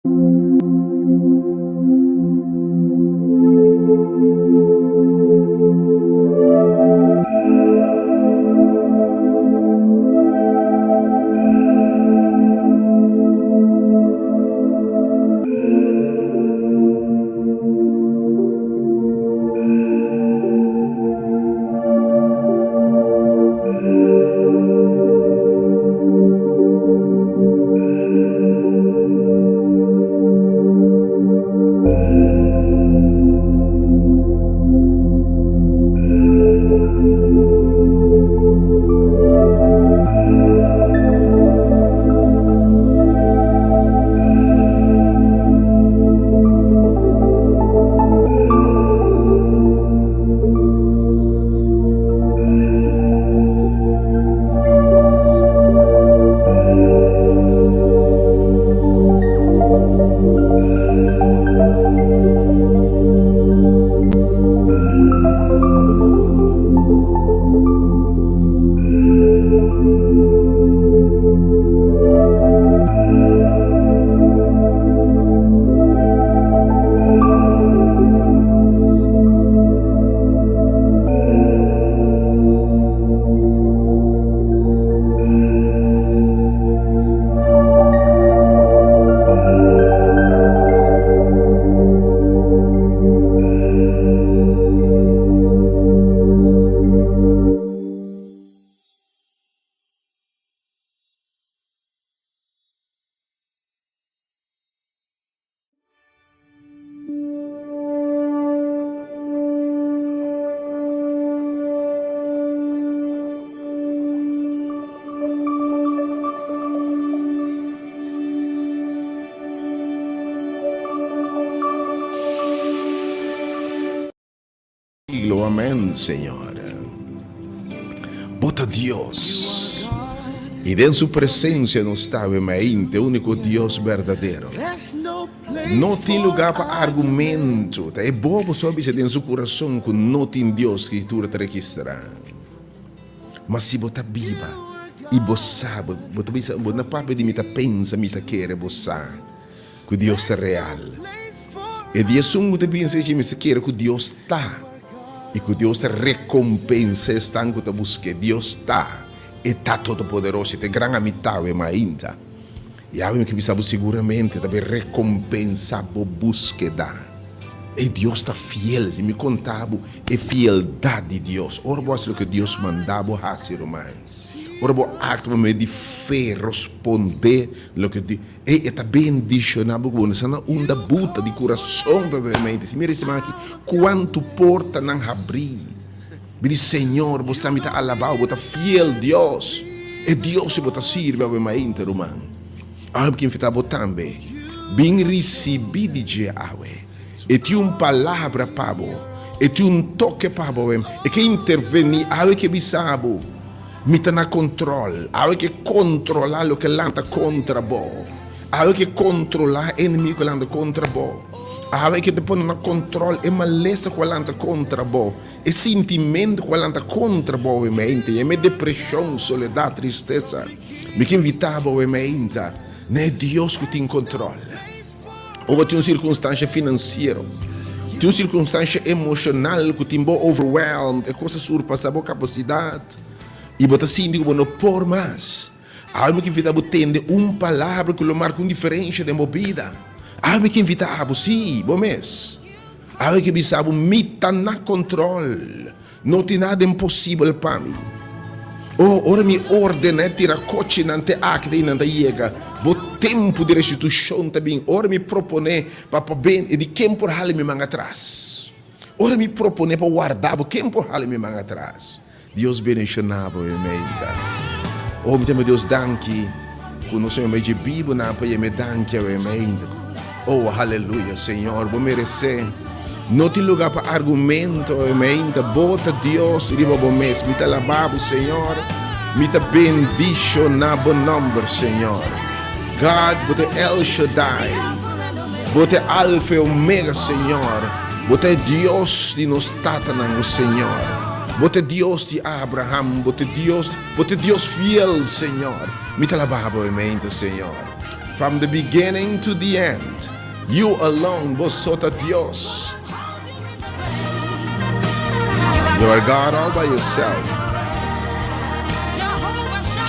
Siglo. Amen, Señor. Bo ta Dios. I den su presencia nos ta awe mainte, único Dios berdadero. No tin lugar pa argumento. Ta e bobo so a bisa den su curason cu no tin Dios, Scritura ta registra. Ma si bo ta biba i bo sa, bo ta bisa, bo no papia di mi ta pensa, mi ta kere, bo sa ku Dios ta real. E di esun ku ta bisa esei mester kere ku Dios ta i ku Dios ta rekompensa esnan ku ta busk'é. Dios ta, e ta Todopoderoso, e ta e Gran Amitawe mainta. Yahweh mi ke bisa bo siguramente ta bai rekompensá bo búskeda. Ei, Dios ta fiel. Si mi konta bo e fieldat di Dios, ora bo hasi loke Dios manda bo hasi, ruman, ora bo aktua pa medio di fe, rospondé loke Dios, ei, e ta bendishoná bo ku bo no sa na unda buta di kurason pa bebe mente. Si mira e siman aki, kuantu portanan habrí. Mi di, Señor, bo sa mi ta alabá bo, bo ta fiel Dios, e Dios si bo ta sirbi awe mainta, ruman. Awe mi ke invitá bo tambe, bin risibí di dje awe. E tin un palabra pa bo, e tin un toke pa bo awe, e ke intervení awe, ke bisa bo, Mi ta na kontrol, awe ke kontrolá loke lanta kontra bo, awe ke kontrolá enemigo ku lanta kontra bo, awe ke ta pone na kontrol e malesa ku a lanta kontra bo. E sintimentu ku a lanta kontra bo awe mainta, yama e depreshon, soledat, tristesa. Mi ke invitá bo awe mainta na e Dios ku tin kontrol. Ora tin un sirkunstansha finansiero, tin un sirkunstansha emoshonal ku tin bo overwhelmed, e kos a surpasá bo kapasidat i bo ta sinti ku bo no por mas. Awe mi ke invitá bo tende un palabra ku lo marka un diferensha den bo bida. Awe mi ke invitá abo, sí, bo mes. Awe ke bisa bo, Mi ta na control. No tin nada imposibel pa mi. Oh, ora mi ordena e tira cochinan te aki te einan ta yega. Bo tempo di restitucion ta bin. Ora mi propone pa pa ben, e di ken por hala mi man atras? Ora mi propone pa warda bo, ken por hala mi man atras? Dios bendiciona bo mi menta. Oh mi ta yama Dios danki cu nos a yama dje bibo nan pa yama e danki awe menta. Oh haleluya Señor bo merece. No tin lugar pa argumento awe menta. Bo ta Dios riba bo mes. Mi ta alaba bo Señor. Mi ta bendiciona bo nomber Señor. God bo ta El Shaddai. Bo ta Alfa y Omega Señor. Bo ta e Dios di nos tatanan o Señor. Bo ta Dios di Abraham, Bo ta Dios, Bo ta Dios fiel, Señor. Mi ta alabá Bo e mente, Señor. From the beginning to the end, you alone, bo so ta Dios. You are God all by yourself.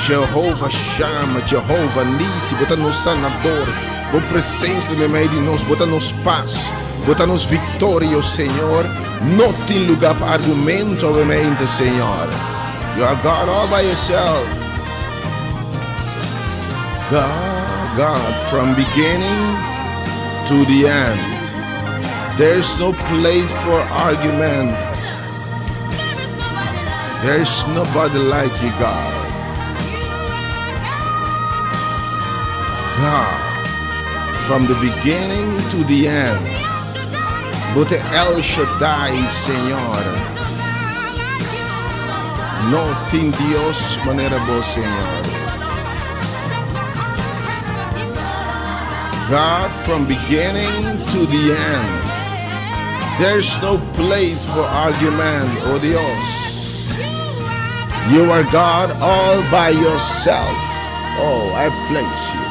Jehovah Shammah, Jehovah Nisi, bo ta nos sanador, bo presencia ta meimei di nos, bo ta nos pas, bo ta nos victoria, Señor. No tin lugar pa argumento awemente, Señor. You are God all by yourself. God, God, from beginning to the end. There's no place for argument. There's nobody like you, God. God, from the beginning to the end. Bo ta El Shaddai, Señor. No tin Dios manera bo, Señor. God, from beginning to the end. There's no place for argument, oh Dios. You are God all by yourself. Oh, I place you.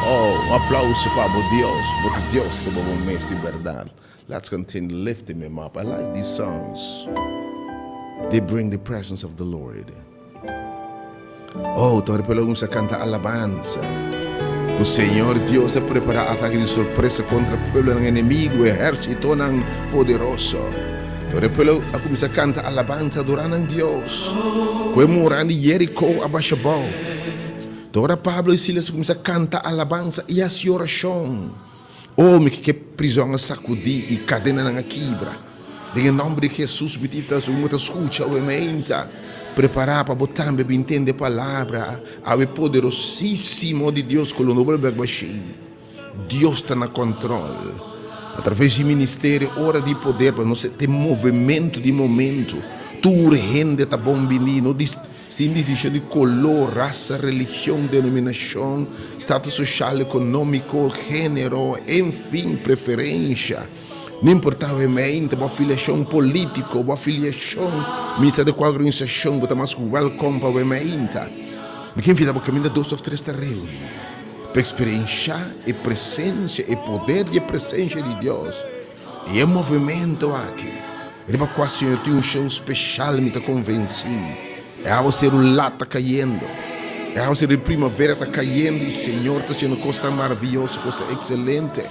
Oh, un aplauso pa bo Dios, bo ta Dios ta bo mes di berdad. Let's continue lifting him up. I like these songs. They bring the presence of the Lord. Oh, tur pueblo a canta alabanza. E Señor Dios a prepara atake di sorpresa contra pueblo enemigo, ehercito poderoso. Tur pueblo a cuminsa canta alabanza, adora na Dios. Cu e muraya di Jericho a basha abou. Ora Pablo y Silas a cuminsa canta alabanza y haci oracion. Oh, mi ke prison a sacudi y cadenanan a kibra. Den nomber di Jesus, mi ta ta scucha awe mainta. Prepara pa bo tambe entende palabra. Awe poderosisimo di Dios cu lo no bolbe bashi. Dios ta na control. Atraves di ministerio, Ora di Poder, pa nos tin movimento di momento. Tur hende ta bon bini, no sin distinshon di color, rasa, religion, denominacion, status social, economico, genero, en fin, preferencia. No importa obviamente, bo afiliacion politico, bo afiliacion, misa di cual organisacion, bo ta mas welcome pa obviamente. Mi ke invita bo caminda dos of tres ta reuni pa experiencia e presencia, e poder di presencia di Dios. Y e movimento aki, riba cual Señor tin un show special, mi ta convenci. E awacero ta cayendo. E awacero di primavera ta cayendo y Señor ta haciendo cos maraviyoso, cos excelente.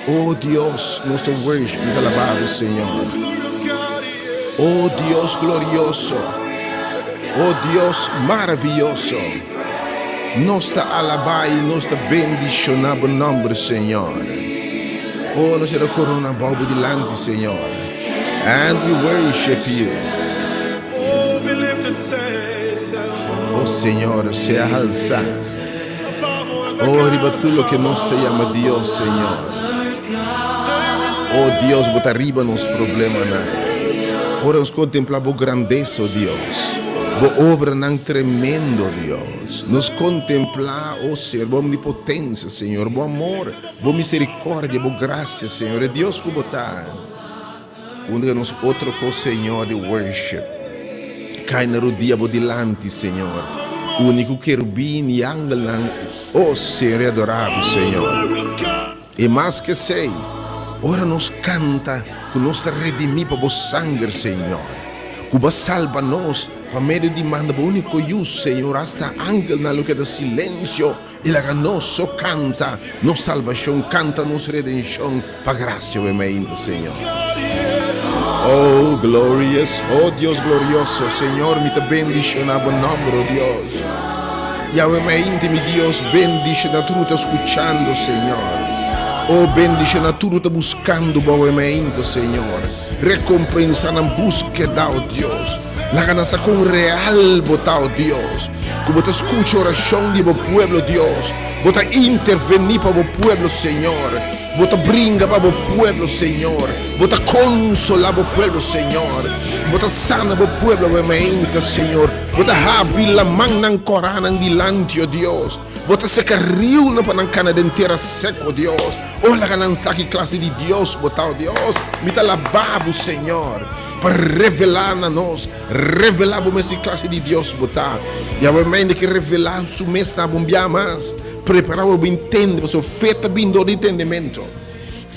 Oh Dios, nos ta worship, ta alaba Señor. Oh Dios glorioso. Oh Dios maraviyoso. Nos ta alaba y nos ta bendiciona bo nomber, Señor. Oh, nos ta corona bo dilanti, Señor. And we worship you. Oh Señor, sea halsa. Oh, riba tur loke nos ta yama Dios, Señor. Oh Dios, bo ta riba nos problemanan. Ora nos contempla bo grandeza, oh Dios. Bo obranan tremendo, Dios. Nos contempla, oh Señor, bo omnipotencia, Señor, bo amor, bo misericordia, bo gracia, Señor. E Dios cu bo ta. Unda nos otro cos, Señor, di worship. Cay na rudia bo dilanti, Señor. Unico querubin y angelnan, oh Señor, adora bo, Señor. Y mas cu esey, ora nos canta cu nos ta redimi pa bo sanger, Señor. Cu bo a salba nos pa medio di manda bo unico Yiu, Señor, hasta angelnan lo keda silencio y laga nos so canta nos salvacion, canta nos redencion pa gracia obviamente, Señor. Oh, glorious, oh Dios glorioso, Señor, mi ta bendiciona bo nomber, oh Dios. Yahweh mi Dios, bendiciona tur ta scuchando, Señor. Oh, bendiciona tur ta buscando bo Señor. Recompensa nan busqueda, oh Dios. Laga nan sa con real bo ta, oh Dios. Cu bo ta scucha oracion di bo pueblo, Dios. Bo ta interveni pa bo pueblo, Señor. Bo ta bringa pa bo pueblo, Señor. Bo ta consola bo pueblo, Señor. Bo ta sana bo pueblo, Señor. Bo ta habri lamannan coranan dilanti, oh Dios. Bo ta seca riunan pa nan cana den tera seco, Dios. Oh, laga nan sa ki clase di Dios bo ta, oh Dios. Mi ta alaba bo, Señor. Pa revelá na nos, revelá bo mes ki klase di Dios bo ta. I awe mende ke revelá su mes na bo un bia mas. Prepará bo bin tende, pasobra fe ta bin dor di entendementu.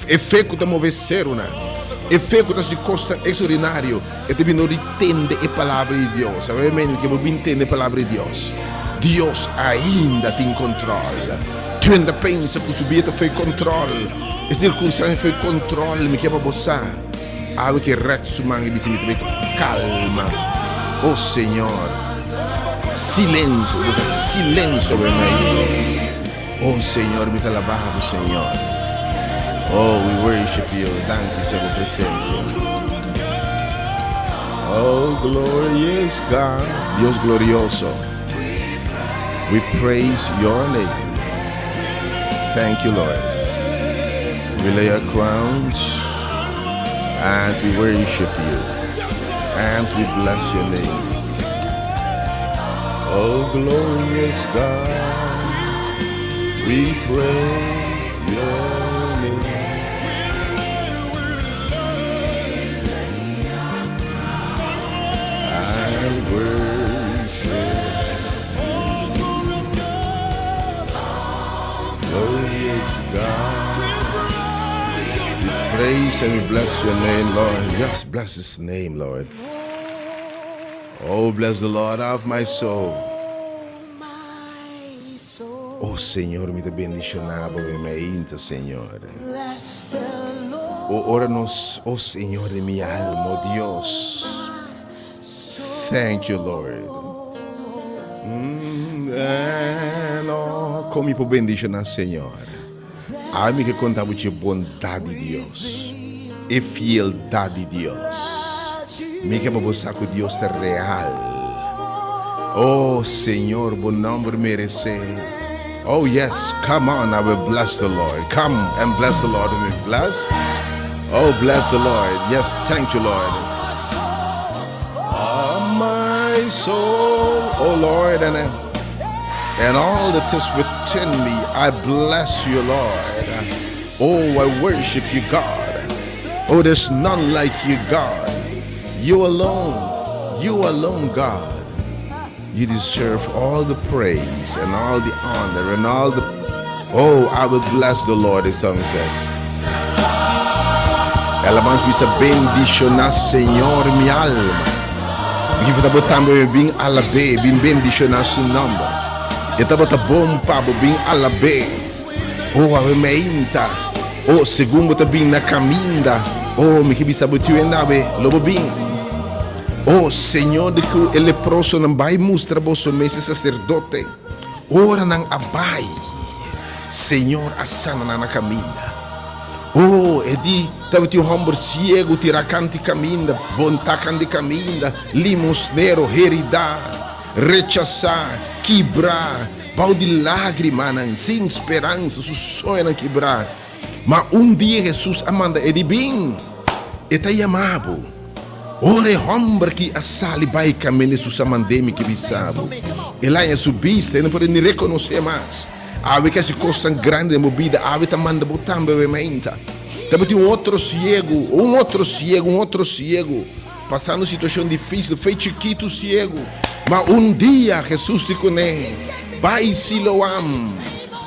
E fe ku ta move serunan, e fe ku ta hasi kosnan ekstraordinario, e ta bin dor di tende e Palabra di Dios. Awe mende ke bo bin tende e Palabra di Dios. Dios ainda tin kontròl. Tuen ta pensa ku su bida ta fo'i kontròl, e sirkunstansia fo'i kontròl. Mi ke pa bo sa. Awe ke rèk su man i bisa mi ta bai kalma. O Señor, silensio, bo ta silensio awe mei. O Señor, mi ta alabá bo, Señor. Oh, we worship you. Danki, Señor, bo presencia. Oh, glorious God, Dios glorioso. We praise your name. Thank you, Lord. We lay our crowns and we worship you and we bless your name. Oh, glorious God, we praise your name. And worship Glorious God. We praise and we bless your name, Lord. Yes, bless his name, Lord. Oh, bless the Lord of my soul. Oh, Señor, mi ta bendishoná bo mi mainta, Señor. Oh, ora nos, oh Señor di mi alma, oh Dios. Thank you, Lord. Mm, and oh, kon mi por bendishoná Señor. Ami mi ke konta bo dje bondat di Dios, e fieldat di Dios. Mi ke pa bo sa ku Dios ta real. Oh Señor, bo nomber meresé. Oh yes, come on, I will bless the Lord. Come and bless the Lord with me. Bless. Oh, bless the Lord. Yes, thank you, Lord. Oh, my soul, oh Lord, and and all that is within me, I bless you, Lord. Oh, I worship you, God. Oh, there's none like you, God. You alone, you alone, God. You deserve all the praise and all the honor and all the. Oh, I will bless the Lord, the song says. Alabanza bisa bendishoná Señor mi alma. Mi ta bo tambe bin alab'é, bin bendishoná su nòmber. E tabata bon pa bo bin alab'é. Oh, awe meinta. Oh, segun bo ta bin na kaminda. Oh, mi ke bisa bo tiu hende awe, lo bo bin. Oh, Señor di ku e leprosonan bai mustra boso mes e saserdote. Ora nan a bai, Señor a sana nan na kaminda. Oh, e di, tabatin un hòmber siegu tirá kanti kaminda, bontá kanti kaminda, limosnero, heridá, rechasá, kibrá, bou di lágrimanan, sin speransa, su soñonan kibrá. Ma un dia Hesus a manda e di, Bin, e ta yama bo. Ora e hòmber ki a sali bai kaminda Hesus a mand'é, Mi ke bisa bo, el a haña su bista, e no por ni rekonosé mas. Awe ke hasi kosnan grandi den bo bida, awe ta manda bo tambe awe mainta. Tabatin un otro siegu, un otro siegu, un otro siegu, pasando un situashon difísil, fe chikitu siegu. Ma un dia Hesus di kuné, Bai Siloam,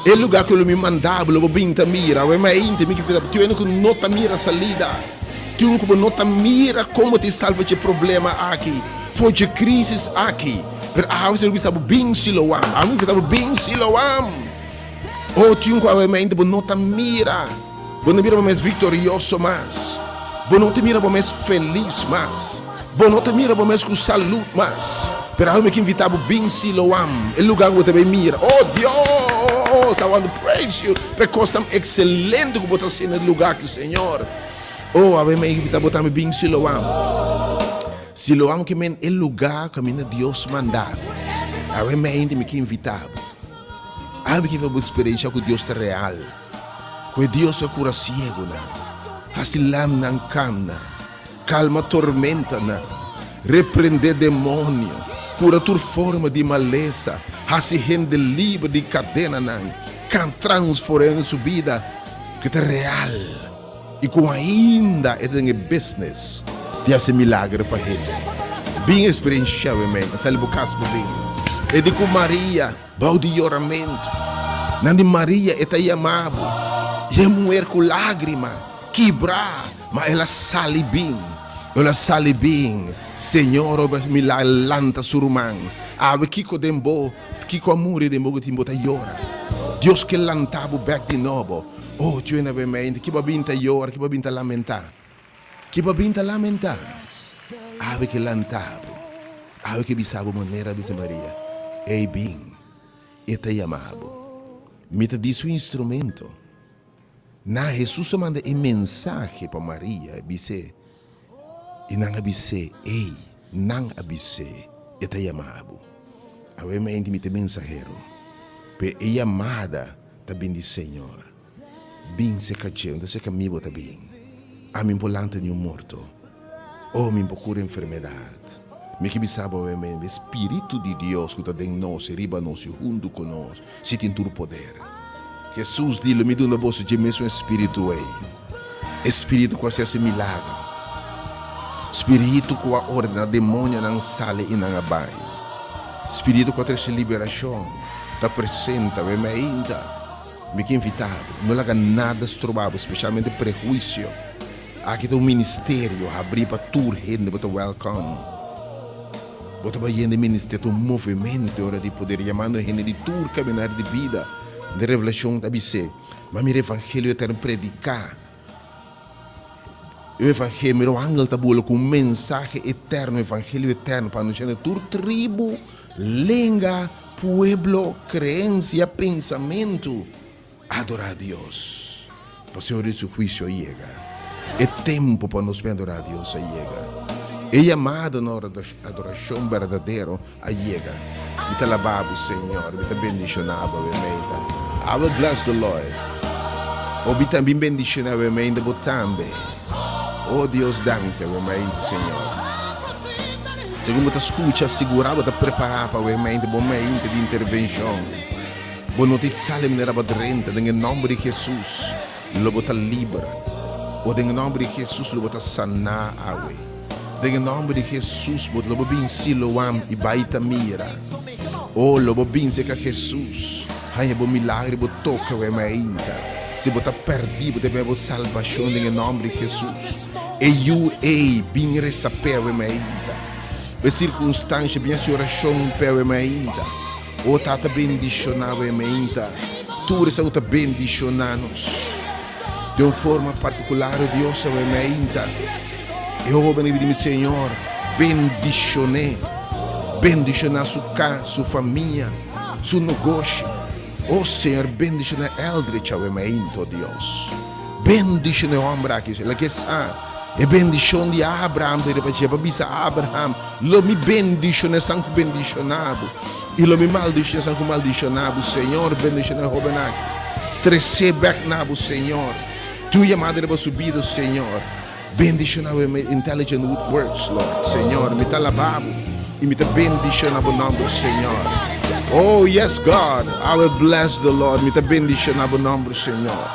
e lugá ku lo mi manda bo, lo bo bin ta mira. Awe mainta mi ke fita, tin hende ku no ta mira salida, tin un ku bo no ta mira kon bo tin salva dje problema aki, for dje krísis aki. Pero awe Señor bisa bo, Bin Siloam. Awe mi bisa bo, Bin Siloam. Oh, tin un ku awe mente bo no ta mira. Bo no mira bo mes viktorioso mas. Bo no ta mira bo mes felis mas. Bo no ta mira bo mes ku salud mas. Pero awe mi ke invita bo, Bin Siloam, e lugar ku bo ta bai mira. Oh, Dios, I want to praise you pa e kosnan ekselente ku bo ta hasi na e lugar aki, Señor. Oh, awe mi a invita bo tambe, Bin Siloam. Siloam ke men e lugá kaminda Dios manda bo. Awe mente mi ke invitá bo. Awe mi ke bo eksperensha ku Dios ta real. Ku e Dios a kura siegunan, hasi lamnan kamna, kalma tormentanan, reprendé demonio, kura tur forma di malesa, hasi hende liber di kadenanan, kan transformá su bida ku ta real. I ku ainda e ta den e business. Di hasi milager pa hende. Bin eksperenshá we mei, sali bo kas bo bin. E di ku Maria, bou di yoramentu. Nan di Maria e ta yama bo. I e muher ku lágrima, kibrá, ma el a sali bin. El a sali bin. Señor obra milager, lanta su ruman. Awe kiko den bo, kiko a muri den bo ku tin bo ta yora. Dios ke lanta bo bèk di nobo. Oh, Dios na be mei, ki bo a bin ta yora, ki bo a bin ta lamentá. Ki bo bin ta lamentá? Awe ke lanta bo, awe ke bisa bo manera bisa Maria, Ey bin, e ta yama bo. Mi ta di su instrumento. Na Hesus a manda e mensahe pa Maria, e bis'é, i nan a bis'é, Ey, nan a bis'é, e ta yama bo. Awe meinti mi ta e mensahero, pero e yamada ta bin di Señor. Bin serka dje, unda serka mi bo ta bin. Ami por lanta di un morto. Oh, mi por kura enfermedat. Mi ke bisa bo awe men, e Spiritu di Dios ku ta den nos i riba nos i huntu ku nos, si tin tur poder. Hesus di, Lo mi duna boso dje mesun Spiritu ei, e Spiritu ku a hasi milager, Spiritu ku a ordena demonionan sali i nan a bai, Spiritu ku a trese liberashon, ta presente awe men ainda. Mi ke invitá bo, no laga nada stroba bo, spesialmente prehuisio. Aki ta un ministerio habrí pa tur hende, bo ta wèlkòm. Bo ta bai hende ministerio, ta un movementu ora di poder, yamando hende di tur kaminar di bida. Den Revelashon ta bis'é, Ma mira evangelio eterno prediká. E evangelio, mira un angel ta bula ku un mensahe eterno, evangelio eterno, pa anunsiá na tur tribu, lenga, pueblo, kreensia, pensamentu. Adorá Dios, pasobra ora di su huisio a yega. E tempu pa nos bin adorá Dios a yega. E yamada na adorashon berdadero a yega. Mi ta laba bo, Señor, mi ta bendishoná bo awe meinta. I will bless the Lord. O mi ta bin bendishoná awe meinta bo tambe. O Dios, danki awe meinta, Señor. Segun bo ta skucha, sigurá bo ta prepará pa awe meinta bo meinta di intervenshon. Bo no ta sali manera bo drenta. Den e nòmber di Hesus lo bo ta liber. O den e nòmber di Hesus lo bo ta saná awe. Den e nòmber di Hesus bo lo bo bin Siloam i bai ta mira. O lo bo bin serka Hesus, haña bo milagro i bo toka awe mainta. Si bo ta pèrdí, bo ta haña bo salbashon den e nòmber di Hesus. E yu ei bin resa p'e awe mainta. E sirkunstansha bin hasi orashon p'e awe mainta. O Tata bendishoná bo e meinta. Tur esau ta bendishoná nos. Den un forma partikular, o Dios, awe meinta. E hóben riba di mi, Señor, bendishon'é. Bendishoná su kas, su famia, su nogoshi. O Señor, bendishoná Eldridge awe meinta, o Dios. Bendishoná e hòmber aki, Señor. Laga e sa e bendishon di Abraham ta riba dje, pa bisa Abraham, Lo mi bendishoná esnan ku bendishoná bo, i lo mi maldishoná esnan ku maldishoná bo. Señor, bendishoná e hóben aki. Tres'é bèk na bo, Señor. Tur yamada riba su bida, Señor. Bendishoná bo Intelligent Woodworks, Lord. Señor, mi ta alabá bo i mi ta bendishoná bo nòmber, Señor. Oh, yes, God, I will bless the Lord. Mi ta bendishoná bo nòmber, Señor.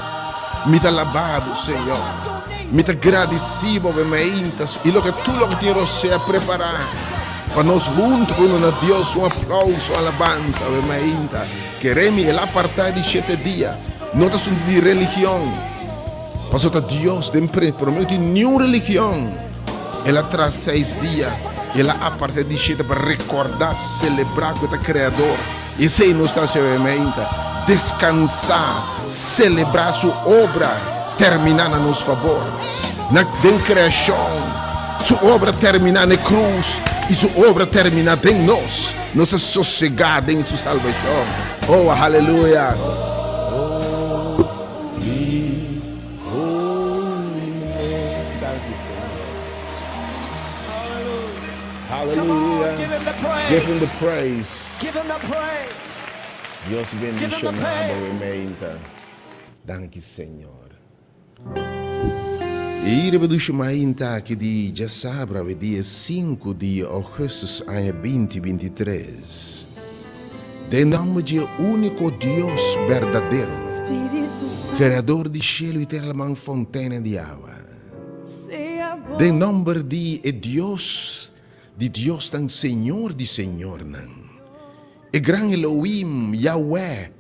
Mi ta alabá bo, Señor. Mi ta gradisí bo mainta i loke tur loke tin rosea prepará pa nos huntu por duna Dios un aplauso, un alabansa awe mainta. Kere mi, el a apartá di shete dia. No ta asuntu di religion, pasobra ta Dios den pre, promé no tin niun religion. El a traha seis dia i el a apartá di shete pa rekordá, selebrá ku e ta Kreador. I esei nos ta hasi awe mainta, deskansá, selebrá su obra terminá na nos fabor. Na den kreashon, su obra terminá na e krus i su obra terminá den nos. Nos ta sosegá den su salbashon. Oh, haleluya! Hallelujah. Give him the praise. Give him the praise. Give him the praise. Dios Give him the bendiciona bo praise. mainta. Danki Señor. I riba dushi mainta aki di djasabra awe dia sinku di augustus aña binti 23. Den nomber dje úniko Dios berdadero, Spiritu Santu Kreador di shelu i tera laman fontena di awa. sea. Den nomber di e Dios di diosnan, Señor di señornan, e gran Elohim, Yahweh,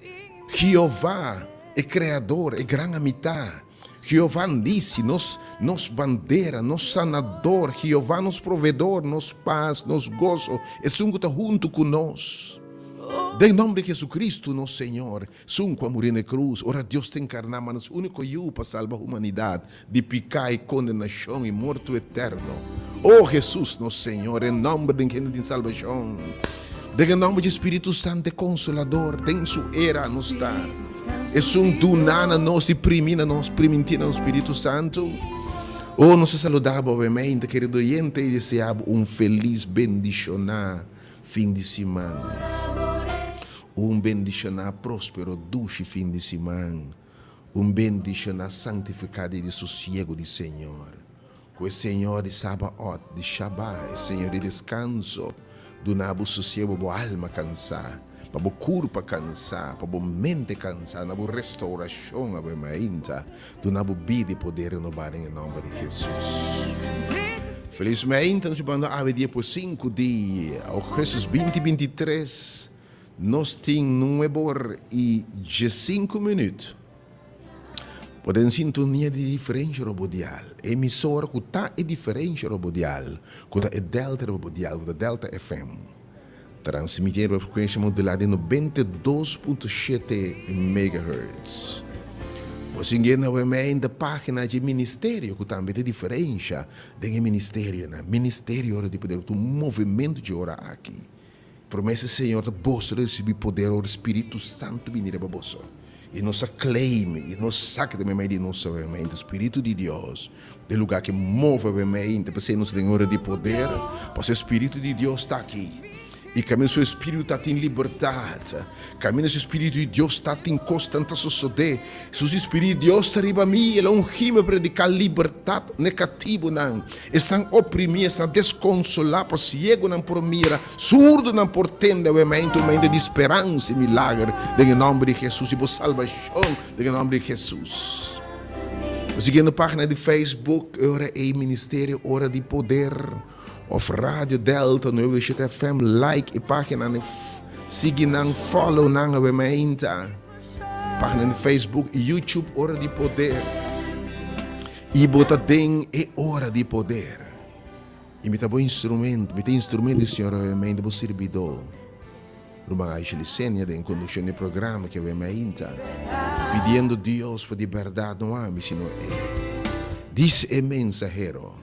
Jehová, e Kreador, e Gran Amitá, Jehová Nisi, nos nos bandera, nos sanador, Jehová nos proveedor, nos pas, nos goso, esun ku ta huntu ku nos. Den nomber di Jesucristo, nos Señor, Esun ku a muri na e krus, ora Dios ta enkarná manda su úniko Yu pa salba humanidat di piká i kondenashon i morto eterno. O Hesus, nos Señor, e nòmber den kende tin salbashon, den e nòmber dje Spiritu Santu e Konsolador, den su era nos ta. Esun duná na nos i primí na nos, primintí na nos Spiritu Santu. O nos ta saludá bo awemente, kerido oyente, i deseá bo un felis, bendishoná fin di siman. Un bendishoná próspero dushi fin di siman. Un bendishoná santifiká dia di sosiego di Señor. Ku e Señor di Sabaot, di Shabá, e Señor di deskanso, duna bo sosiego pa bo alma kansá, pa bo kurpa kansá, pa bo mente kansá, na bo restourashon awe mainta, duna bo bida i poder renobá den e nòmber di Hesus. Felis mainta, nos banda awe dia por sinku di ougùstus binti 23. Nos tin nuebor i diesinku minüt. Bo den sintonia di Diferensha Robodial, e emisora ku ta e diferensha robodial, ku ta e Delta Robodial, ku ta Delta FM. Transmití riba frekuensha modulá di 92.7 megahertz. Bo singué na webmeinta página dje ministerio ku tambe ta e diferensha den e ministerionan. Ministerio Ora di Poder ku ta un movementu dje ora aki. Promesa Señor ta boso recibi poder ora Spiritu Santu bini riba boso. Y nos a claim y nos sa ke ta meimei di nos obviamente Spiritu di Dios den lugar ke move obviamente p'esei nos ta den ora di poder pasobra Spiritu di Dios ta aki y kaminda su Spiritu ta tin libertad kaminda su Spiritu di Dios ta tin kosnan ta sosode Su Spiritu di Dios ta riba mi el a ungi mi pa predica libertad n'e katibunan. Esnan oprimí, esnan deskonsolá, pa siegunan por mira, surdunan por tende, awe mente un mente di speransa i milager den e nòmber di Hesus i bo salbashon den e nòmber di Hesus. Bo siguiendo página di Facebook e ora ei Ministerio Ora di Poder òf Radio Delta 97 FM like e páginanan sigui nan follow nan awe mente. Página di Facebook i YouTube Ora di Poder. I bo ta den e ora di poder. I mi ta bo instrumento, mi ta instrumento di Señor obviamente, bo sirbidó. Ruman Aisha Licenia den kondukshon di e programa ke awé mainta, pidiendo Dios pa di bèrdat no ami sino E. Dis e mensahero,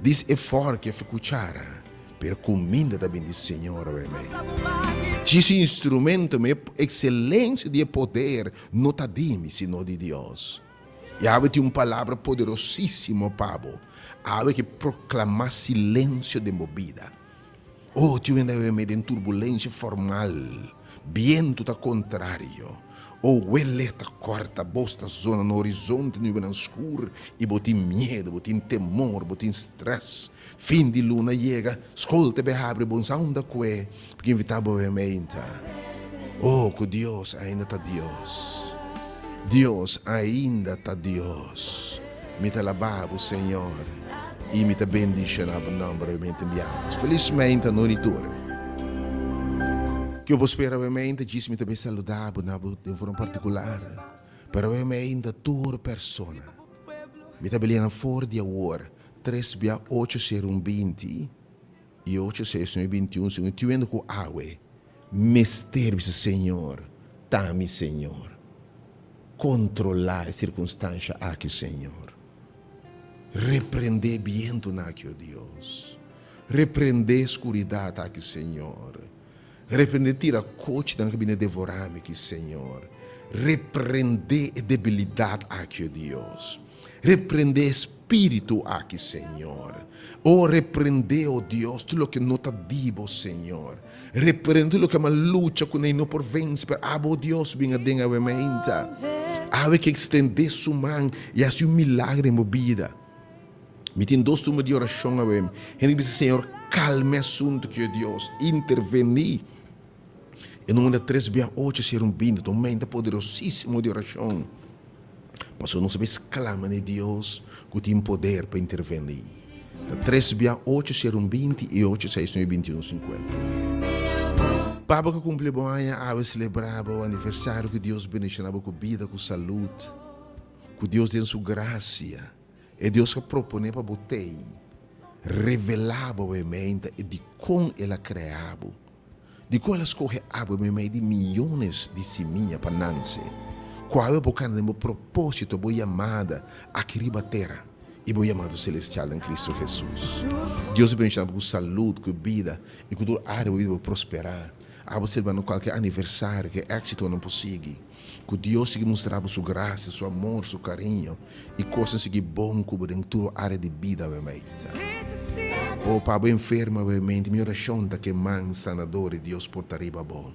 dis e fòrki òf e kuchara, pero kuminda ta bin di Señor awé mainta. Djis instrumento, mi e ekselensia di e poder no ta di mi sino di Dios. Yahweh tin un palabra poderosísimo pa bo. Awe ke proklamá silensio den bo bida. Oh, tin un hende awe mei den turbulensia formal. Bientu ta kontrario. Oh, welek ta kòrta, bos ta zona na horizonte nubenan skur i bo tin miedu, bo tin temor, bo tin strès. Fin di luna yega, skol ta bai habri, bo no sa unda kue. Porque invitá bo e meinta. Oh, ku Dios ainda ta Dios. Dios ainda ta Dios. Mi ta alabá bo, Señor, i mi ta bendishoná bo nòmber awe meinta biamas. Felis meinta no di tur. Ke bo spera awe meinta, djis mi ta bai saludá bo na bo den forma partikular. Pero awe meinta tur persona. Mi ta belinan for di awor, tres bia ocho sero un 20. I ocho seis nuebe 21 segun tiwendo ku awe mester bisa Señor ta mi Señor kontrolá e sirkunstansha aki Señor reprendé bientunan aki o Dios reprendé skuridat aki Señor reprendé tira kochinan ku bini devorá mi aki Señor reprendé e debilidat aki o Dios. Reprendé e spiritu aki, Señor. Oh, reprendé, oh Dios, tur loke no ta di Bo, Señor. Reprendé tur loke a lucha kuné i no por vense, pero abo, oh Dios, bin aden awe mainta. Awe ke ekstendé Su man i hasi un milagro den bo bida. Mi tin dos number di orashon awe. Hende ke bisa, Señor, kalma e asuntu ki, oh Dios, intervení. E number ta tres bia ocho sero un binti, ta un menta poderosísimo di orashon. Pasobra nos a bes clama na e Dios cu tin poder pa interveni. Ta tres bia ocho sero un binti i ocho seis nuebe binti un sinkuenta. Pa bo ku kumpli bo aña awe selebrá bo aniversario ku Dios bendishoná bo ku bida ku salud ku Dios den su grasia e Dios a proponé pa bo tei revelá bo e menta e dikon el a krea bo. Dikon el a skohe abo meimei di miyones di simia pa nanse? Ku awe bo kana den bo propósito, bo yamada aki riba tera i bo yamado selestial den Kristu Hesus. Dios a bendishoná bo ku salud, ku bida i ku tur área bo bida bo prosperá. Abo selebrá na kualke aniversario ku e éksitonan por sigui. Ku Dios sigui mustra bo su grasia, su amor, su kariño i kosnan sigui bon ku bo den tur área di bida awemeita. O pa bo enfermo awemente, mi orashon ta ku e man sanador di Dios por ta riba bo.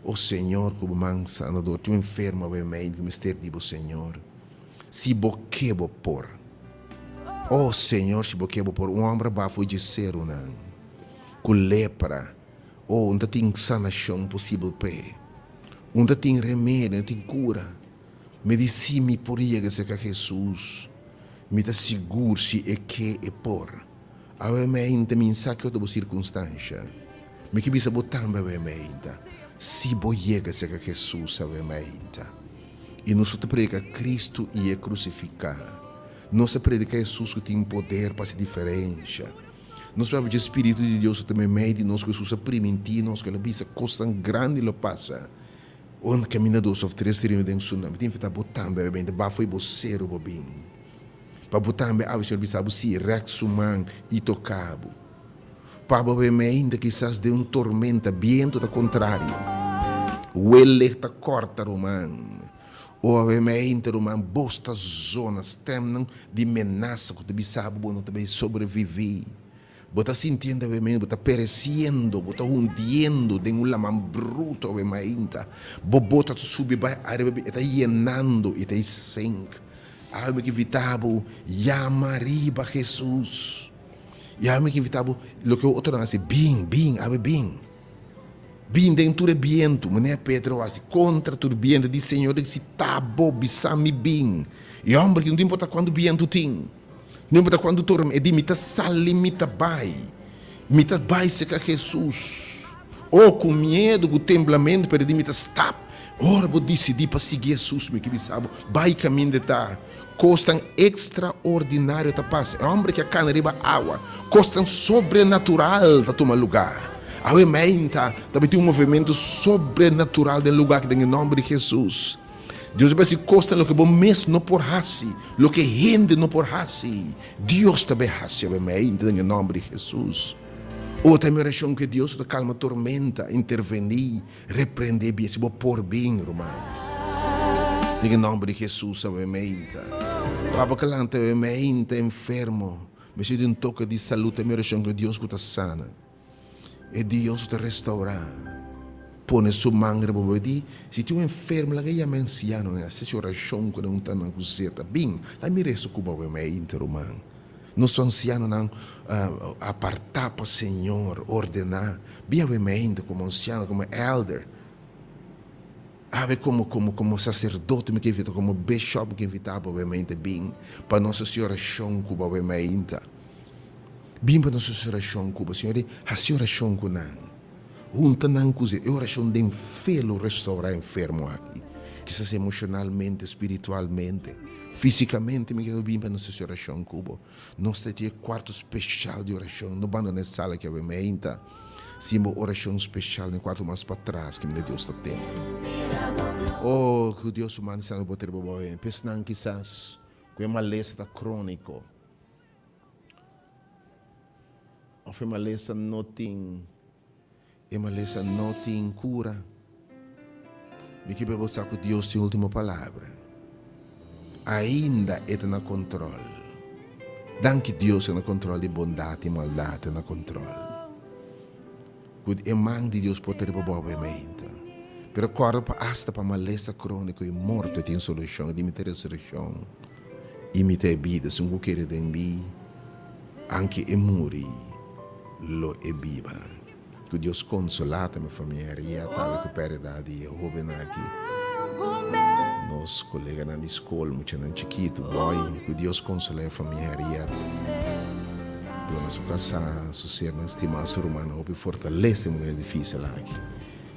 O Señor, ku bo man sanador tin un enfermo awemente ku mester di bo, Señor. Si bo ke bo por. O Señor, si bo ke bo por. Un hòmber a baha for dje serunan ku lepra. O, no ta tin sanashon posibel p'e. Un ta tin remedio, no tin kura. Mi di si mi por yega serka Hesus, mi ta sigur si E ke, E por. Awe meinta mi sa kiko ta bo sirkunstansha. Mi ke bisa bo tambe awe meinta, si bo yega serka Hesus awe meinta. I nos ta prediká Kristu i E krusifiká. Nos ta prediká Hesus ku tin poder pa hasi diferensha. Nos papia dje Spiritu di Dios ku ta meimei di nos, ku Hesus a primintí nos, ku El a bisa kosnan grandi lo pasa unda kaminda dos òf tres ta reuni den Su nòmber. Mi ta invitá bo tambe awe bende, ba fo'i bo seru bo bin, pa bo tambe awe Señor bisa bo sí, rèk Su man i toká bo. Pa bo awe meinta kisas den un tormenta, bientu ta kontrario, welek ta kòrta ruman. O awe meinta ruman, bos ta zona stemnan di menasa ku ta bisa bo bo no ta bai sobreviví. Bo ta sintiendo awe meinta bo ta peresiendo, bo ta hundiendo den un laman bruto awe mainta. Bo bota ta subi bai ariba e ta yenando i ta sink. Awe mi ke invitá bo, yama riba Hesus. I awe mi ke invitá bo, loke otronan a hasi, bin, bin, awe bin. Bin den tur e bientu, manera Pedro a hasi, kontra tur bientu, di Señor, di si ta bo, bisa mi bin. E hòmber ki no ta importa kuantu bientu tin, no importa kuantu tormenta, e di, mi ta sali, mi ta bai, mi ta bai serka Hesus. Oh, ku miedu, ku temblamentu, pero e di, mi ta stap. Ora bo disidí pa sigui Hesus, mi ke bisa bo, bai kaminda e ta. Kosnan ekstraordinario ta pasa. E hòmber ki a kana riba awa, kosnan sobrenatural ta tuma lugá. Awe meinta ta bai tin un movementu sobrenatural den lugá aki den e nòmber di Hesus. Dios ta bai hasi kosnan loke bo mes no por hasi, loke hende no por hasi, Dios ta bai hasi awe meinta den e nòmber di Hesus. O ta mi orashon ku e Dios ku ta kalma tormenta intervení. Reprende bien si bo por bin, ruman. Den e nomber di Jesus awe meinta. Papa ke lanta awe meinta enfermo, mester di un toke di salud ta mi oracion ku e Dios ku ta sana, e Dios ku ta restaura, pone su man riba bo di si tin un enfermo laga yama e ancianonan hasi si oracion ku nan ta nan ku zeta bin laga mi resa ku bo awe meinta, ruman. Nos ansianonan apartá pa Señor ordená, bin awe meinta komo ansiano, komo elder, awe komo komo komo saserdote mi ke invitá, komo bishop mi ke invitá bo awe meinta bin pa nos hasi orashon ku bo awe meinta. Bin pa nos hasi orashon ku bo. Señor di hasi orashon ku nan. Hunta nan ku e orashon den fe lo restourá enfermo aki, kisas emoshonalmente, spiritualmente, físikamente. Mi ke bin pa nos hasi orashon ku bo. Nos ta tin e kuarto speshal di orashon. No bandoná e sala aki awe meinta sin bo orashon speshal den e kuarto mas patras kaminda Dios ta tende. Oh, ku Dios su man sano por trese bo awe. P'esnan kisas ku e malesa ta króniko. Of e malesa no tin e malesa no tin kura. Mi ke pa bo sa ku Dios tin ultimo palabra. Ainda e ta na kontrol. Danki Dios ta na kontrol di bondat i maldat ta na kontrol. Ku e man di Dios por ta riba bo awe-meinta. Pero kòrda pa asta pa malesa króniko i morto tin solushon, di mi ta resurekshon i mi ta e bida. Esun ku kere den mi, anke e muri, lo e biba. Ku Dios konsolá ta mi famia Henrietta awe ku pèrdida di e hóbennan aki. Nos koleganan di skol, muchanan chikitu, bòi, ku Dios konsolá e famia Henrietta. Duna su kasá, su sernan stimá, su rumannan hopi fortalesa den momento difísil aki.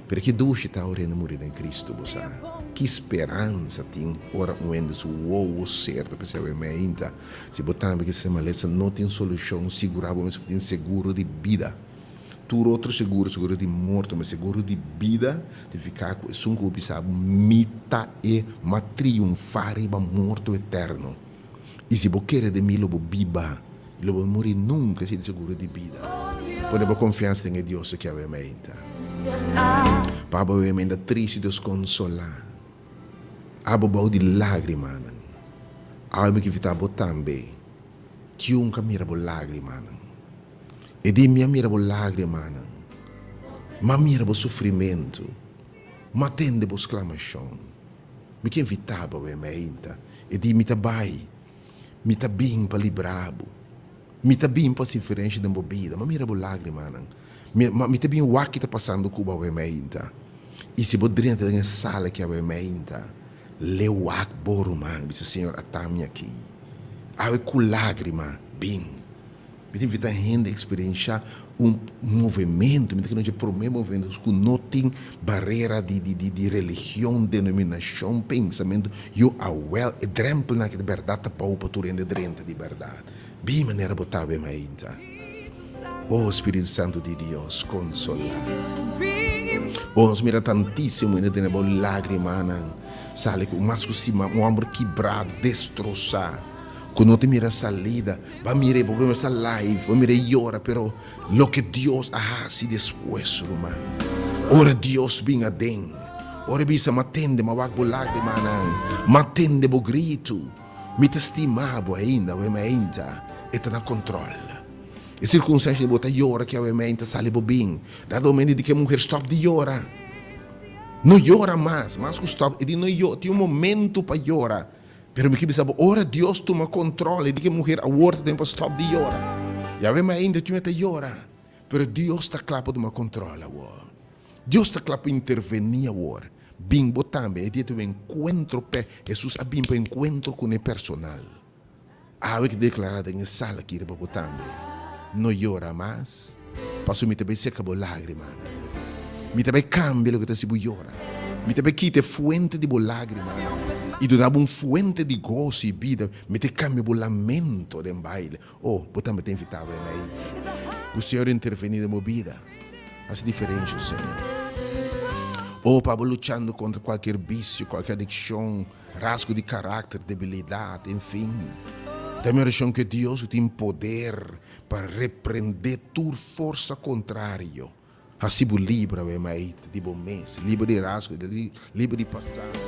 Pero ki dushi ta ora hende muri den Cristo, bo sa. Ki speransa tin ora un hende su wowo ser ta pensa awe meinta. Si bo tambe ke se malesa no tin solushon, sigurá bo mes ku tin seguro di bida. Tur otro seguro, seguro di morto, ma seguro di bida ta nifiká ku esun ku bo bisa bo, Mi ta e, m'a triunfá riba morto eterno. I si bo kere den mi lo bo biba i lo bo no muri nunka, esei ta seguro di bida. Pone bo konfiansa den e Dios ku awe meinta. Pa abo awe meinta tristu Dios konsolá abo bou di lágrimanan. Awe mi ke invitá bo tambe, tiunka mira bo lágrimanan. E di mi a mira bo lágrimanan, m'a mira bo sufrimentu, m'a tende bo sklamashon. Mi ke invitá bo awe meinta. E di mi ta bai, mi ta bin pa libra bo. Mi ta bin pa hasi diferensha den bo bida. M'a mira bo lágrimanan. Mi, ma mi ta bin wak ki ta pasando ku bo awe meinta. I si bo drenta den e sala aki awe meinta, leu wak bo ruman, bisa, Señor, ata mi aki. Awe ku lágrima, bin. Mi ta invitá hende eksperenshá un movementu, mi ta kere dje promé movementu ku no tin barera di di di di religion, denominashon, pensamentu. Yo awèl e drèmpelnan aki di bèrdat ta bou pa tur hende drenta di bèrdat. Bin manera bo ta awe mainta. O Spiritu Santu di Dios, konsolá. O nos mira tantísimo hende tene bou lágrimanan sali ku mas ku sima un hòmber kibrá, destrosá. Ku no ta mira salida. Bo a mira e bo prome sa live, bo a mira e yora, pero loke Dios a hasi despues, ruman. Ora Dios bin aden, ora e bisa, M'a tende, m'a wak bo lagrimanan, m'a tende bo gritu, mi ta stima bo ainda, awe meinta e ta na control. E circunstancia di bo ta yora ki awe meinta sali bo bin. Dado momento di ke muher stop di yora. No yora mas, mas ku stop, e di no yora, tin un momento pa yora. Pero mi ke bisa bo, ora Dios tuma control, e di ke muher awor ta tempo pa stop di yora. Yahweh ma ainda tin e ta yora, pero Dios ta kla pa tuma control awor. Dios ta kla pa interveni awor. Bin bo tambe, e dia ta un encuentro pe, Jesus a bin pa encuentro cune personal. Awe ke declara den e sala aki riba bo tambe, no yora mas, pasobra mi ta bay seca bo lagrimanan. Mi ta bay cambia loke ta haci bo yora. Mi ta bay kita e fuente di bo lagrimanan y duna bo un fuente di goso y bida. Mi ta cambia bo lamento den baile. Oh, bo tambe ta invita awe nait. Cu Señor interveni den bo bida. Haci diferencia, Señor. Oh, pa bo luchando contra cualkier vicio, cualkier adiccion. Rasgo di karakter, debilidat, enfin. Ta mi orashon ku e Dios ku tin poder pa reprendé tur forsa kontrario, hasi bo liber awe mait di bo mes, liber di rasgo, liber di pasado.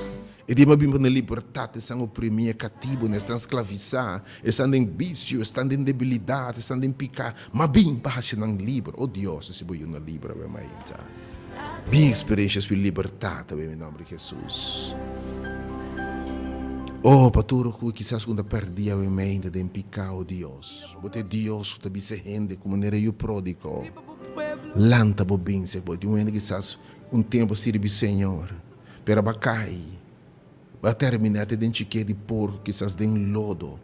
E dia mi a bin pa na libertat esnan oprimí, e katibunan, esnan sklavisá, esnan den bisio, esnan den debilidat, esnan den piká. Mi a bin pa hasi nan liber. O Dios, hasi bo yunan liber awe mait. Bin experiencia su libertad awe den nomber di Jesus. Oh, pa tur cu kisas cu ta perdi awe mente den pica, oh Dios. Bo ta e Dios cu ta bisa hende cu manera yu prodigo. Lanta bo bin seg bo. Tin un hende kisas un tempo a sirbi Señor, pero a ba cay. Bo a termina te den chike di porco, kisas den lodo.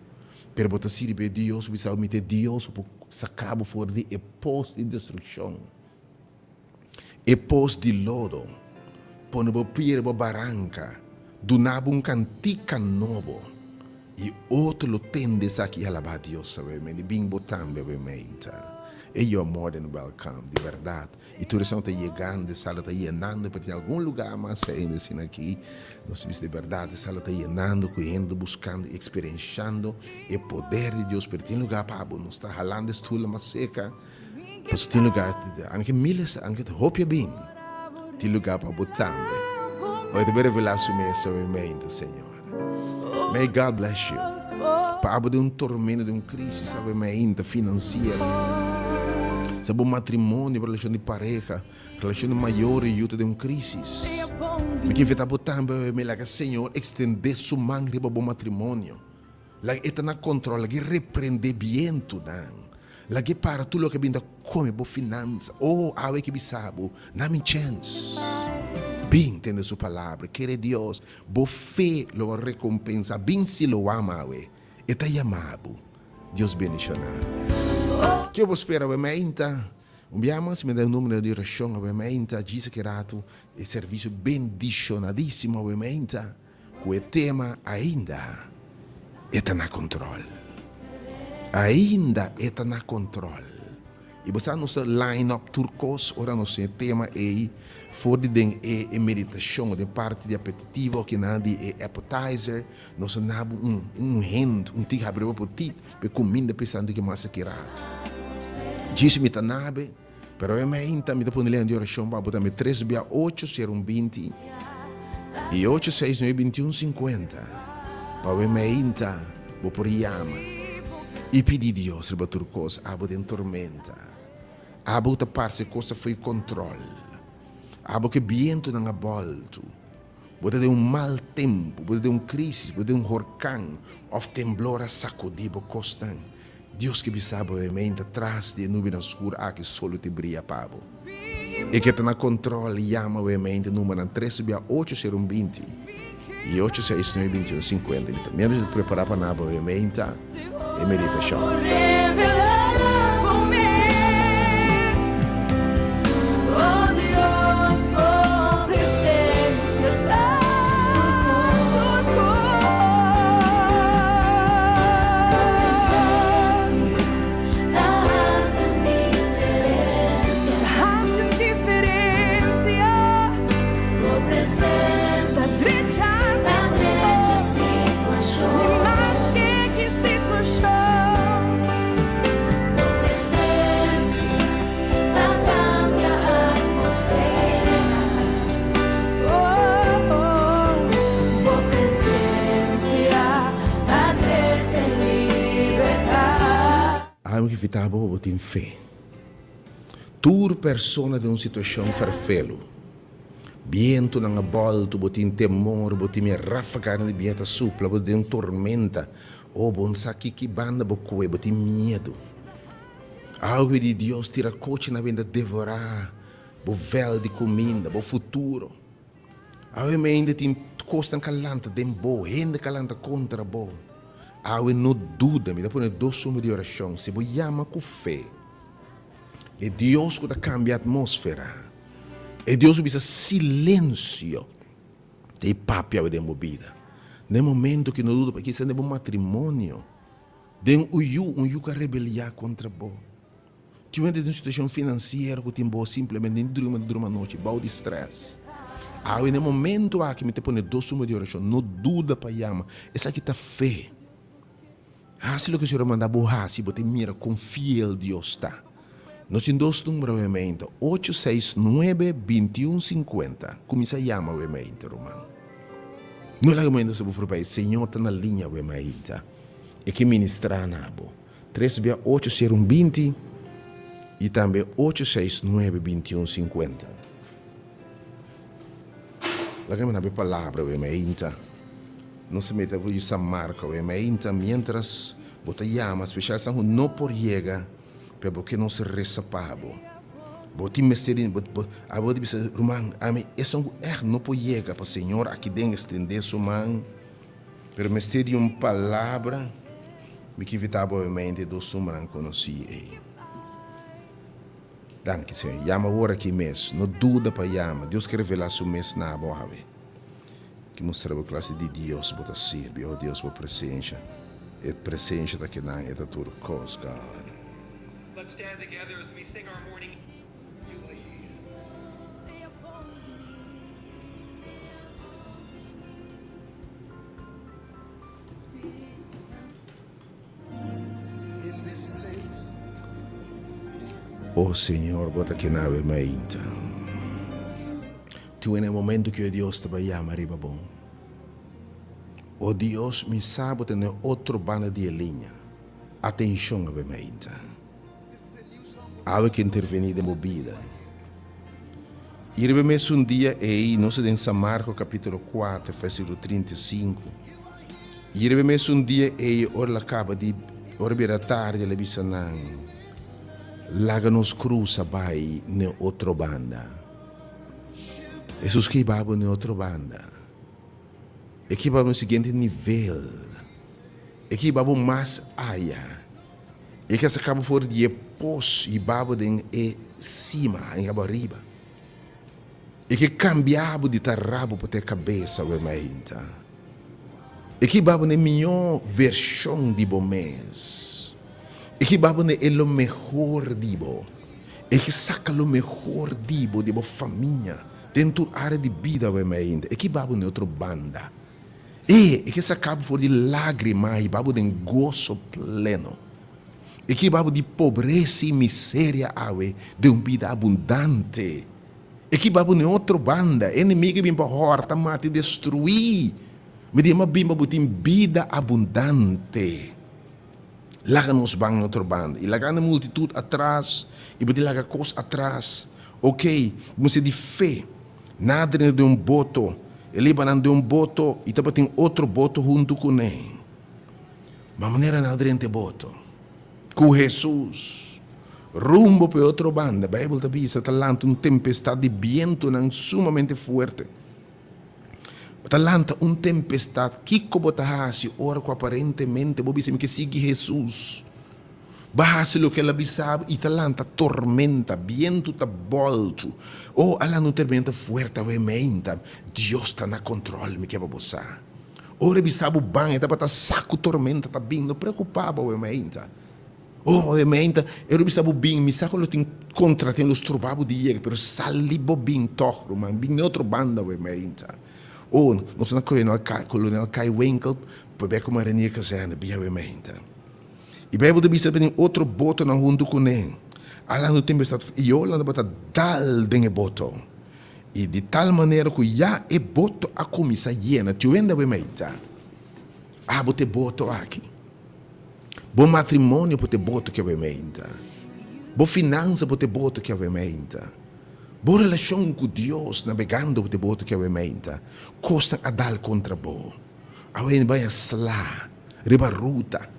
Pero bo ta sirbi e Dios cu bisa bo, mi ta e Dios cu por saca bo for di e pos di destruccion. E pos di lodo, pone bo pia riba baranka, duna bo un kantika nobo, i otro lo tende esaki i alabá Dios awe. Bin bo tambe awe meinta. E you are more than welcome, di bèrdat. I tur esnan ku ta yegando, e sala ta yenando, pero tin algun lugá mas ainda asina aki. Nos ta bisa di bèrdat, e sala ta yenando ku hende buskando i eksperenshando e poder di Dios, pero tin lugá pa abo. Nos ta halando e stulnan mas seka. Pasobra tin lugar, anke miles, anke hopi a bin, tin lugar pa bo tambe. Bo ta revelá su mes awe mente, Señor. May God bless you. Pa abo den un tormento, den un crisis awe mente financiero. Sa bo matrimonio, bo relacion di pareha, relacion di mayor y yu ta den un crisis. Mi ke invita bo tambe awe me laga Señor extende su man riba bo matrimonio. Laga e ta na control, laga e reprende bientonan, laga e para tur loke a bin ta come bo finansa. Oh, awe ke bisa bo, na mi chens. Bin tende su palabra, kere Dios, bo fe lo a recompensa. Bin Siloam awe, e ta yama bo. Dios bendiciona. Ke bo spera awe meinta? Un bia mas mi da e numero di orashon awe meinta, djis aki ratu e servisio bendishonadisimo awe meinta ku e tema Ainda e ta na kontrol. Ainda e ta na kontrol. I bo sa nos ta line up tur kos ora nos tin e tema ei for di den e e meditashon den parti di apetitivo kinan di e appetizer nos ta nabo un un hint un tik habri bo apetit pa e kuminda pisando ki mas aki rato. Djis mi ta nabe pero e meinta mi ta pone lei di orashon pa bo tambe tres bia ocho sero un binti i ocho seis nuebe binti un sinkuenta pa e meinta bo por yama. I pidi Dios riba tur kos, abo den tormenta, abo ku ta parse kos ta fo'i kontrol, abo ku e bientunan a bòltu, bo ta den un mal tempu, bo ta den un krisis, bo ta den un horkan òf temblor a sakudí bo kosnan, Dios ke bisa bo e meinta tras di e nubinan skur aki solo te bria pa bo. E ke ta na kontrol, yama bo e meinta numbernan tres bia ocho sero un binti. I ocho seis nuebe binti un sinkuenta. Mi ta miéntras mi ta prepará pa nan abawe meinta e meditashon. Ami ke fita bo pa bo tin fe. Tur persona den un situashon ferfelu. Bientunan a bòltu, bo tin temor, bo tin miedu, ráfaganan di bientu ta supla, bo ta den un tormenta. O bo no sa ki ki banda bo kohe, bo tin miedu. Awe di Dios tira kochi na benta devorá bo vèl di kuminda, bo futuro. Awe meinda tin kosnan ka lanta den bo, hende ka lanta kontra bo. Awe no duda, mi ta pone dos suma di orashon, si bo yama ku fe, e Dios ku ta kambia atmósfera, e Dios ku bisa silensio, ta e papia awe den bo bida. Na e momento ki no duda, pa kisa den bo matrimonio, den un yu, un yu ku a rebeliá kontra bo. Tin hende den un situashon finansiero ku tin bo simplemente ni drumi ta drumi anochi bou di strès. Awe na e momento aki mi ta pone dos suma di orashon, no duda pa yama. Esaki ta fe. Hasi loke Señor a manda bo hasi, bo ta mira kon fiel Dios ta. Nos tin dos numero awe ocho seis nuebe bintiun sinkuenta. Kuminsá yama awe mainta ruman. No laga mainta sa bo forbij. Señor ta na liña awe mainta. E ke ministrá na bo. Tres bia ocho sero un binti i tambe ocho seis nuebe bintiun sinkuenta. Laga mi na be palabra awe mainta. Nos a mete afo yu San Marko awe mainta mientras bo ta yama speshal esnan ku no por yega pero bo ke nos resa pa bo. Bo tin mester di bo bo abo di bisa ruman ami esun ku ègt no por yega pa Señor aki den extende su man. Pero mester di un palabra, mi ke invita bo obviamente dos numbernan konosí ei. Danki Señor. Yama awor aki mes. No duda pa yama. Dios ke revelá su mes na bo awe. Ke mustra bo klase di Dios bo ta sirbi. Oh Dios, bo presensha. E presensha ta kinan, e ta tur kos, God. Let's stand together as we sing our morning. O Señor, bo ta kina awe mainta. Tin wene momento ku e Dios ta bai yama riba bo. O Dios, mi sa bo ta na e otro banda di e liña. Atenshon awe mainta. Awe ke intervení den bo bida. I riba e mesun dia ei, nos ta den San Marko kapítulo kuater, versíkulo 35. I riba e mesun dia ei, ora el a kaba di, ora bira tardi, el a bisa nan, Laga nos krusa bai n'e otro banda. Hesus ke hiba bo n'e otro banda. E ke hiba bo n'e siguiente nivel. E ke hiba bo mas aya. E ke saka bo for di e pos i ba bo den e sima, hinka bo ariba. E ke kambia bo di ta rabo pa ta e kabesa awe mainta. E ke ba bo na e mihó vershon di bo mes. E ke ba bo na e lo mehor di bo. E ke saka lo mehor di bo, di bo famia, den tur área di bida awe mainta. E ke ba bo na e otro banda. E e ke saka bo for di lágrima i ba bo den goso pleno. E ke ba bo di pobresa i miseria awe den un bida abundante. E ke ba bo na e otro banda. E enemigu a bin pa hòrta, mata i destruí. Mi di, Ma bin pa bo tin bida abundante. Laga nos ban na otro banda. I lagando e multitut atras, i bo tin laga kos atras. Oké, bo mester di fe. Nan a drenta den un boto. E liba nan den un boto, i tabatin otro boto huntu kuné. Ma manera nan a drenta e boto, ku Hesus, rumbo pa e otro banda, Beibel ta bisa, ta lanta un tempestat di bientunan sumamente fuerte. Bo ta lanta un tempestat. Kiko bo ta hasi ora ku aparentemente bo bisa mi ke sigui Hesus? Bo a hasi loke el a bisa bo i ta lanta tormenta, bientu ta bòltu. Oh, a lanta un tormenta fuerte awe meinta. Dios ta na kontròl, mi ke pa bo sa. Ora e bisa bo ban, e tabata sa ku tormenta ta bin. No preokupá bo awe meinta. Oh, e meinta, e lo bisa bo bin, mi sa ku lo tin kontraten, lo stroba bo di yega, pero sali bo bin tòg, ruman, bin n'e otro banda awe meinta. Oh, nos na Kolonel Kai, Kolonel Kai Winkel, pabia ku Marinier Kazerne, bin awe meinta. I Beibel ta bisa tabatin otro botonan huntu kuné. A lanta un tempestat i ola tabata dal den e boto, i di tal manera ku ya e boto a kuminsá yena. Tiu hende awe meinta, abo ta e boto aki. Bo matrimonio por ta e boto ki awe meinta. Bo finansa por ta e boto ki awe meinta. Bo relashon ku Dios nabegando por ta e boto ki awe meinta. Kosnan a dal kontra bo. Awe baña sla riba ruta.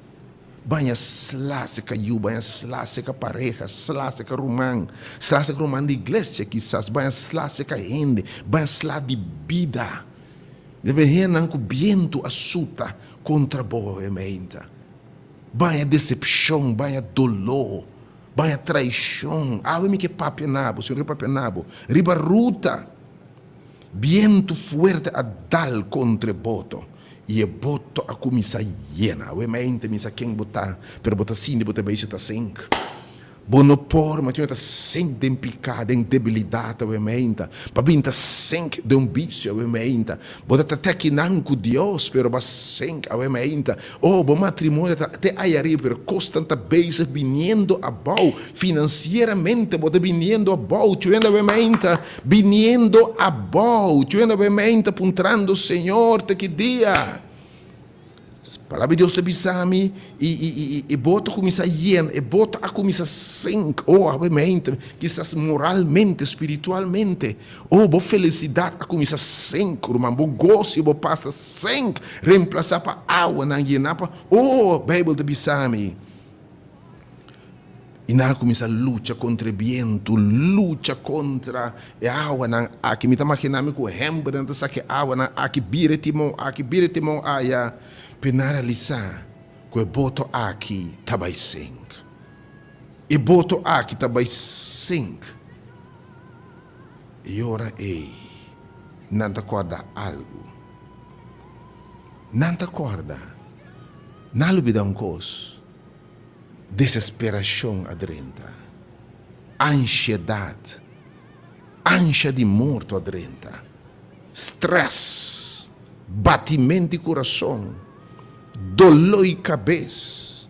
Baña sla seka yu, baña sla seka pareha, sla seka ruman, sla seka ruman di iglesia kisas, baña sla seka hende, baña sla di bida. Debe hendenan ku bientu a suta kontra bo awe meinta. Baña desepshon, baña doló, baña traishon. Awe mi ke papia na bo, Señor ke papia na bo. Riba ruta, bientu fuerte a dal kontra e boto, i e boto a kuminsá yena. Awe meinta mi sa ken bo ta, pero bo ta sinti bo ta beisha ta sink. Bo no por, ma tin ta sink den piká, den debilidat awe meinta, pa bin ta sink den un bisio awe meinta. Bo ta ta te akinan ku Dios, pero bo a sink awe meinta. Oh, bo matrimonio ta te aya ariba, pero kosnan ta bezig biniendo abou. Finansieramente bo ta biniendo abou, tin hende awe meinta biniendo abou. Tin hende awe meinta puntrando, Señor, te ki dia? Palabra di Dios ta bisa mi, i, i, i, e boto a kuminsá yena, e boto a kuminsá sink, oh, awemente, kisas moralmente, spiritualmente, oh, bo felisidat a kuminsá sink, ruman, bo goso i bo pas ta sink, remplasá pa awanan yená pa, oh, Beibel ta bisa mi. I nan a kuminsá lucha kontra e bientu, lucha kontra e awanan aki. Mi ta maginá mi ku hèmbernan ta saka e awanan aki, bira e timon aki, bira e timon aya, p'e nan realisá ku e boto aki ta bai sink. E boto aki ta bai sink. E ora ei nan ta kòrda algu. Nan ta kòrda. Nan a lubidá un kos. Desesperacion a drenta, ansiedad, ansha di morto a drenta, stress, batiment di curason, doló i cabes,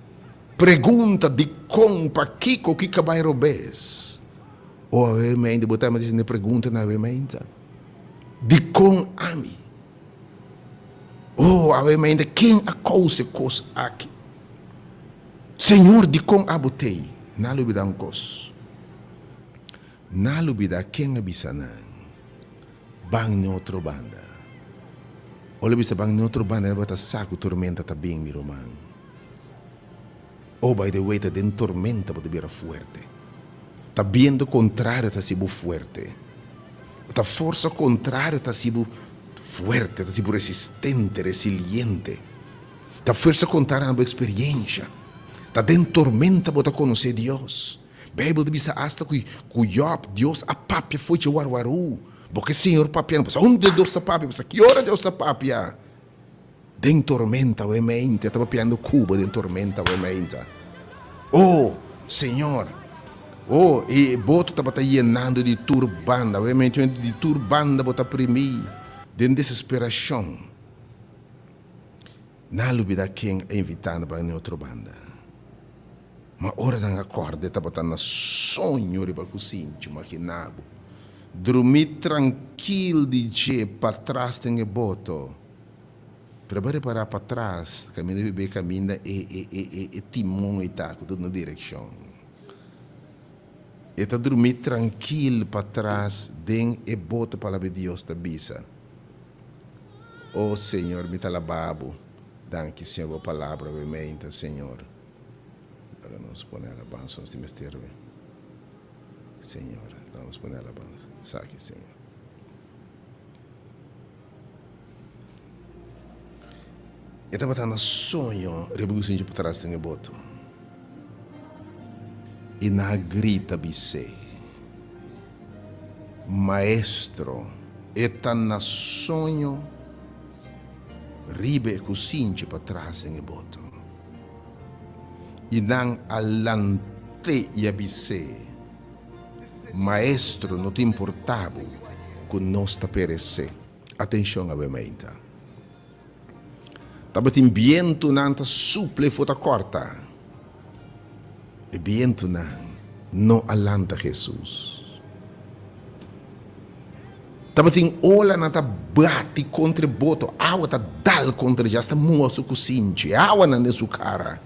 pregunta dicon, pakico, kico a bay robes. O awe mente, bo ta mester hende pregunta na awe mente, dicon ami? O awe mente, ken a causa e cos aki? Señor, dikon abo t'ei? Nan a lubidá un kos. Nan a lubidá ken a bisa nan, Ban n'e otro banda. Ora bisa ban n'e otro banda, nan tabata sa ku tormenta ta bin, mi ruman. Oh, by the way, ta den tormenta bo ta bira fuerte. Ta bientu kontrario ta hasi bo fuerte. Ta forsa kontrario ta hasi bo fuerte, ta hasi bo resistente, resiliente. Ta fuersa konta nan bo eksperiensha. Ta den tormenta bo ta konosé Dios. Beibel ta bisa asta ku ku Jòb, Dios a papia fo'i dje warwarú. Bo ke Señor papia? No bo sa unda Dios ta papia, bo sa ki ora Dios ta papia. Den tormenta awe meinta, e ta papiando ku bo den tormenta awe meinta. Oh, Señor! Oh, e boto tabata yenando di tur banda, awe meinta di tur banda bo ta primí den desesperashon. Nan a lubidá ken a invitá nan pa na e otro banda. Ma ora nan a kòrda e tabata na soño riba kusinchi, imaginá bo, drumí trankil di dje patras den e boto. Pero bo a repará patras kaminda bibé kaminda e e e e e timon ei ta ku ta duna direkshon. E ta drumí trankil patras den e boto palabra di Dios ta bisa. O Señor mi ta alabá bo. Danki Señor bo palabra awe meinta Señor. Laga nos pone alabansa nos tin mester awe. Señor laga nos pone alabansa esaki Señor. E tabata na soño riba ku sinti patras den e boto. I nan a grita bis'é, Maestro, e ta na soño riba e kusinchi patras den e boto. I nan a lant'é i a bis'é, Maestro, no ta importá bo ku nos ta peresé. Atenshon awe mainta. Tabatin bientunan ta supla i for ta kòrta. E bientunan no a lanta Hesus. Tabatin olanan ta bati kontra e boto, awa ta dal kontra dje, asta muha su kusinchi. E awanan den su kara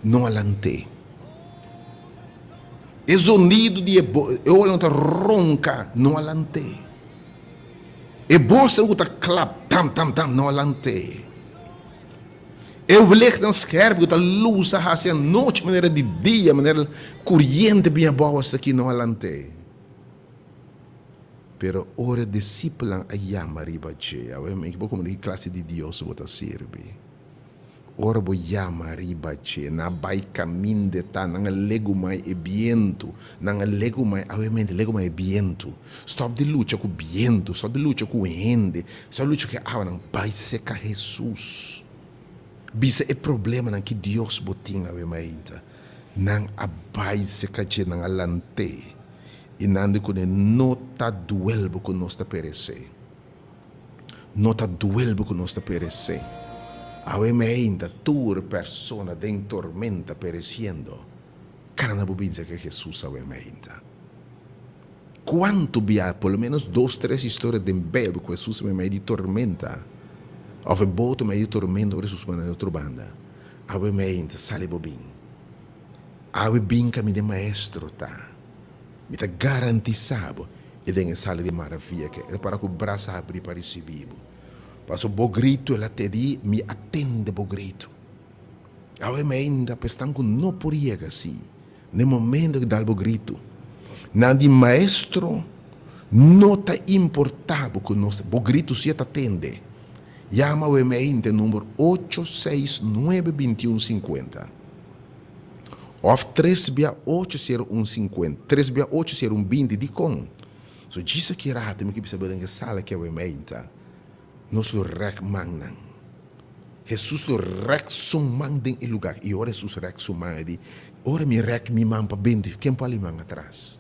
no a lant'é. E zonido di e olanan ta ronka no a lant'é. E bosnan ku ta klap tam tam tam no a lant'é. E wlignan skerp ku ta lusa hasi anochi manera di dia, manera kuriente bin abou asta aki no a lant'é. Pero ora e disipelnan a yama riba dje, awe mi bo komo di ki klase di Dios bo ta sirbi? Ora bo yama riba dje, nan a bai kaminda e ta, nan a legumai e bientu, nan a legumai, awe mente, legumai e bientu. Stòp di lucha ku bientu, stòp di lucha ku hende, stòp di lucha ku e awanan, bai seka Hesus. Bisa e problemanan ki Dios bo tin awe mainta. Nan a bai seka dje, nan a lant'é, i nan di kuné, No ta duel bo ku nos ta peresé. No ta duel bo ku nos ta peresé. Awe meinta tur persona den tormenta peresiendo. Kana bo binse ke Hesus awe meinta. Kuantu bia, por lo menos dos tres historia den Beibel ku Hesus a mei di tormenta òf e boto mei di tormenta ora Hesus manda na otro banda. Awe meinta sali bo bin. Awe bin kaminda e maestro ta. Mi ta garantisá bo, e den e sala di maravia ke e ta para ku brasa habrí pa risibí bo. Pasobra bo gritu el a tedí, mi a tende bo gritu. Awe mi ainda pa esnan ku no por yega si, na e momento ku dal bo gritu, nan di, Maestro, no ta importá bo ku nos, bo gritu si e ta tende. Yama awe mi ainda e number ocho seis nuebe bintiun sinkuenta. Of tres bia ocho sero un sinkuenta, tres bia ocho sero un binti, dikon? So djis aki rato mi ke bisa bo den e sala ke awe meinta, nos lo rèk mannan. Hesus lo rèk su man den e lugá. I ora Hesus rèk su man, e di, Ora mi rèk mi man pa bende, ken por ali man atras?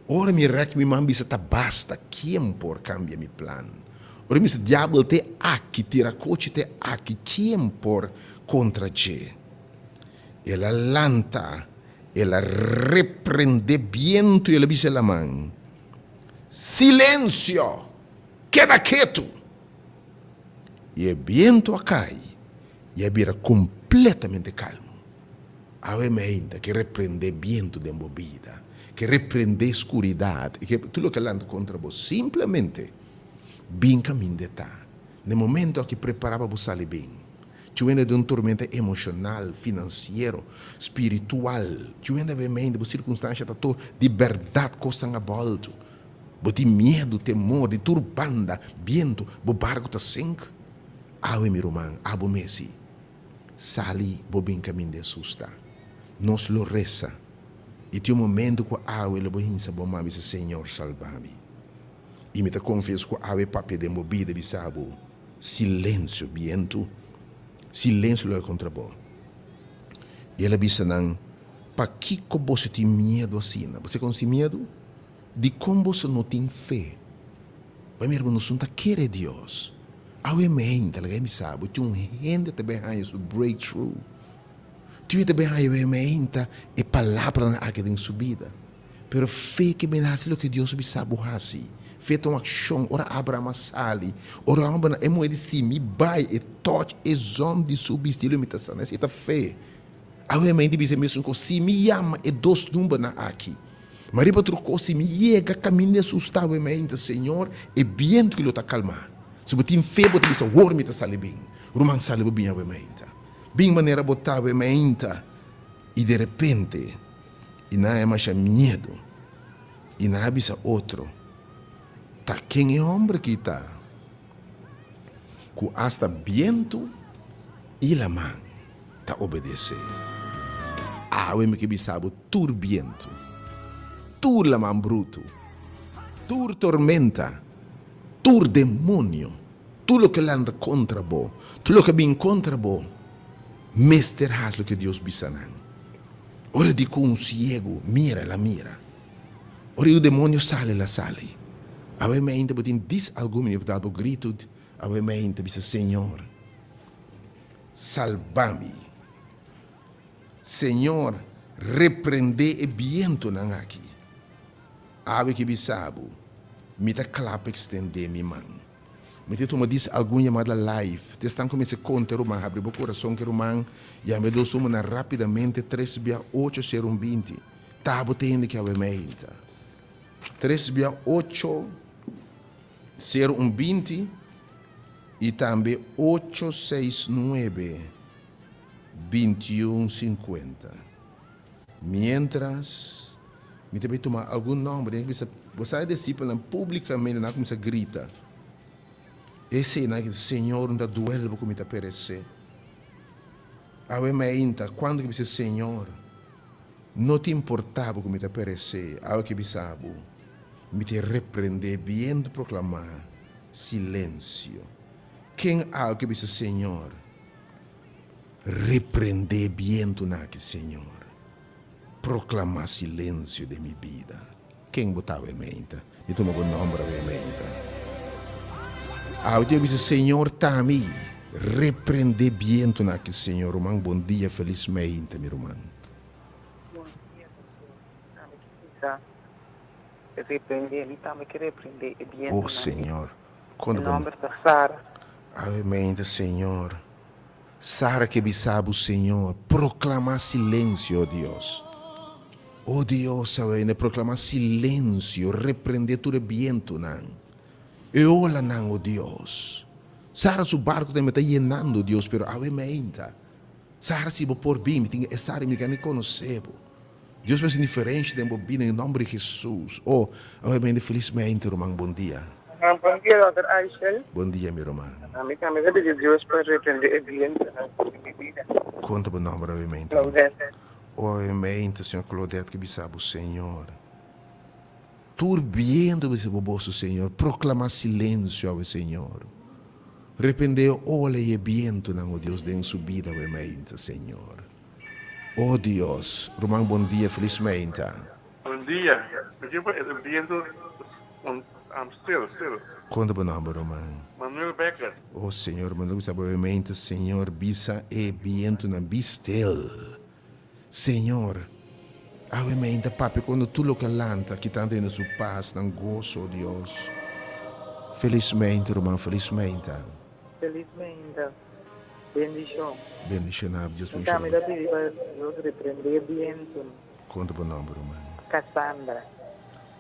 Ora mi rèk mi man bisa ta basta, ken por kambia mi plan? Ora mi bisa diabel te aki, tira kochi te aki, ken por kontra dje? El a lanta, el a reprendé bientu i el a bisa e laman, Silensio! Keda ketu! I e bientu a kai i a bira kompletamente kalmu. Awe meinta ke reprendé bientu den bo bida, ke reprendé skuridat i ke tur loke a lanta kontra bo, simplemente bin kaminda e ta. Na e momento aki prepara pa bo sali bin. Chuenda den un tormenta emoshonal, finansiero, spiritual. Chuenda be mente, bo sirkunstansha ta tur di bèrdat kosnan a bòltu. Bo tin miedu, temor di tur banda, bientu, bo barku ta sink. Awe mi ruman, abo mesi. Sali bo bin kaminda e susta. Nos lo resa i tin un momento ku awe lo bo hinsa bo man bisa, Señor, salba mi. I mi ta konfes ku awe papia den bo bida bisa bo, Silensio, bientu, silensio lo a kontra bo. I el a bisa nan, Pakiko boso tin miedu asina? Bo sa kon sin miedu? Dikon boso no tin fe? Bai mira bo nos no ta kere Dios. Awe meinta laga e bisa bo tin un hende ta bai haña su breakthrough. Tin hende ta bai haña awe meinta e palabranan aki den su bida. Pero fe ke men hasi loke Dios a bisa bo hasi. Fe ta un akshon. Ora Abraham a sali, ora e hòmbernan, e muhé di si mi bai e tòch e zòm di su bisti lo mi ta sana. Esei ta fe. Awe meinta bisa e mesun kos, si mi yama e dos numbernan aki. Ma riba tur kos, si mi yega kaminda Hesus ta awe meinta, Señor, e bientu ki lo ta kalmá. Si bo tin fe, bo ta bisa, Wor mi ta sali bin. Ruman, sali bo bin awe meinta. Bin manera bo ta awe meinta. I derepente, i nan a masha miedu, i nan a bisa otro, Ta ken e hòmber aki ta, ku asta bientu i laman ta obedesé? Awe mi ke bisa bo tur bientu, tur laman brutu, tur tormenta, tur demonio, tur loke lanta kontra bo, tur loke bin kontra bo, mester hasi loke Dios bisa nan. Ora di ku un siegu mira, el a mira. Ora di ku demonio sali, el a sali. Awe mainta bo tin dis algun minuut pa dal bo gritu, awe mainta bisa, Señor, salba mi. Señor, reprende e bientunan aki. Awe ki bisa bo, mi ta kla pa ekstende mi man. Mi ta tuma dis algun yamada live. Te esnan ku mester konta ruman, habri bo kurason ku e ruman. Yama e dos numbernan rapidamente, tres bia ocho sero un binti. Ta bo tende ki awe meinta. Tres bia ocho sero un binti i tambe ocho seis nuebe bintiun sinkuenta. Miéntras mi ta bai tuma algun nòmber, den bisa, bo sa e disipelnan públikamente nan a kuminsá grita. Esei nan a grita, Señor, no ta duel bo ku mi ta peresé. Awe mainta, kuantu ke bisa, Señor, no ta importá bo ku mi ta peresé, awe ke bisa bo, mi ta reprendé bientu proklamá silensio. Ken awe ke bisa, Señor, Reprendé bientunan aki, Señor. Proclamá silencio den mi bida. Ken bo ta awe meinta? Mi tuma bo nomber awe meinta. Awe tin bo bisa, Señor ta mi. Reprendé bientunan aki, Señor. Ruman, bon dia, felis meinta, mi ruman. Bon dia, pastor. Ami ke bisa reprendé, mi tambe ke reprendé e bientunan Oh, aki. Señor. Mi nomber ta Sara. Awe meinta, Señor. Sara ke bisa bo Señor, proclama silencio, oh Dios. Oh Dios, awe proclama silencio, reprende tur e bientonan, e olanan, oh Dios. Sara su barco tambe ta yenando, Dios, pero awe meinta. Sara, si bo por bin, mi tin e Sara, mi ka ni conoce bo. Dios mester diferencia den bo bida en nomber di Jesus. Oh, awe mende felis mente ruman bon dia. Bon dia Dòkter Aishel. Bon dia mi ruman. Ami tambe ta pidi Dios pa reprende e bientonan den mi bida. Konta bo nomber awe mente. Claudette. Oh awe mente señor Claudette ke bisa bo Señor. Tur biento bisa bo boso Señor proclama silencio awe Señor. Reprende e ola y e bientonan oh Dios den su bida awe mente Señor. Oh Dios, ruman bon dia felis meinta. Bon dia, mi ke pa e bientu am stil stil. Kon ta bo nomber ruman? Manuel Becker. Oh Señor, Manuel bisa bo meinta Señor bisa e bientunan bi stil. Señor, awe meinta papia kondo tur loke a lanta kitando hende su pas, nan goso, oh Dios. Felis meinta ruman, felis meinta. Felis meinta. Bendishon. Bendishoná Dios Mi tambe ta pidi pa Dios reprendé bientu. Konta bo nomber ruman. Cassandra.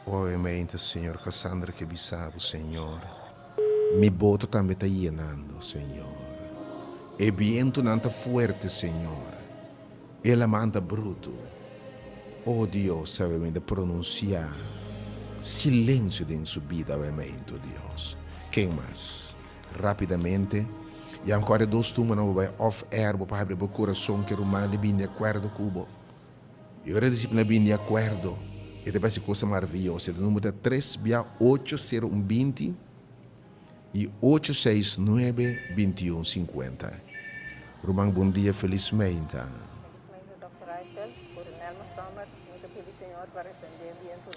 Oe mente Señor Cassandra ke bisa bo Señor mi boto tambe ta yenando Señor e bientunan ta fuerte Señor e laman ta brutu oh Dios sabe mi ta pronuncia silencio den su bida awe mente Dios ken mas. Rapidamente, yam ku are dos tumba nan bo bai off air bo pa habri bo kurason ke ruman li bin di akuerdo ku bo. I ora e disipelnan a bini di akuerdo, e ta bai hasi kosnan maravioso. E ta number ta tres bia ocho sero un binti i ocho seis nuebe bintiun sinkuenta. Ruman bon dia felis meinta.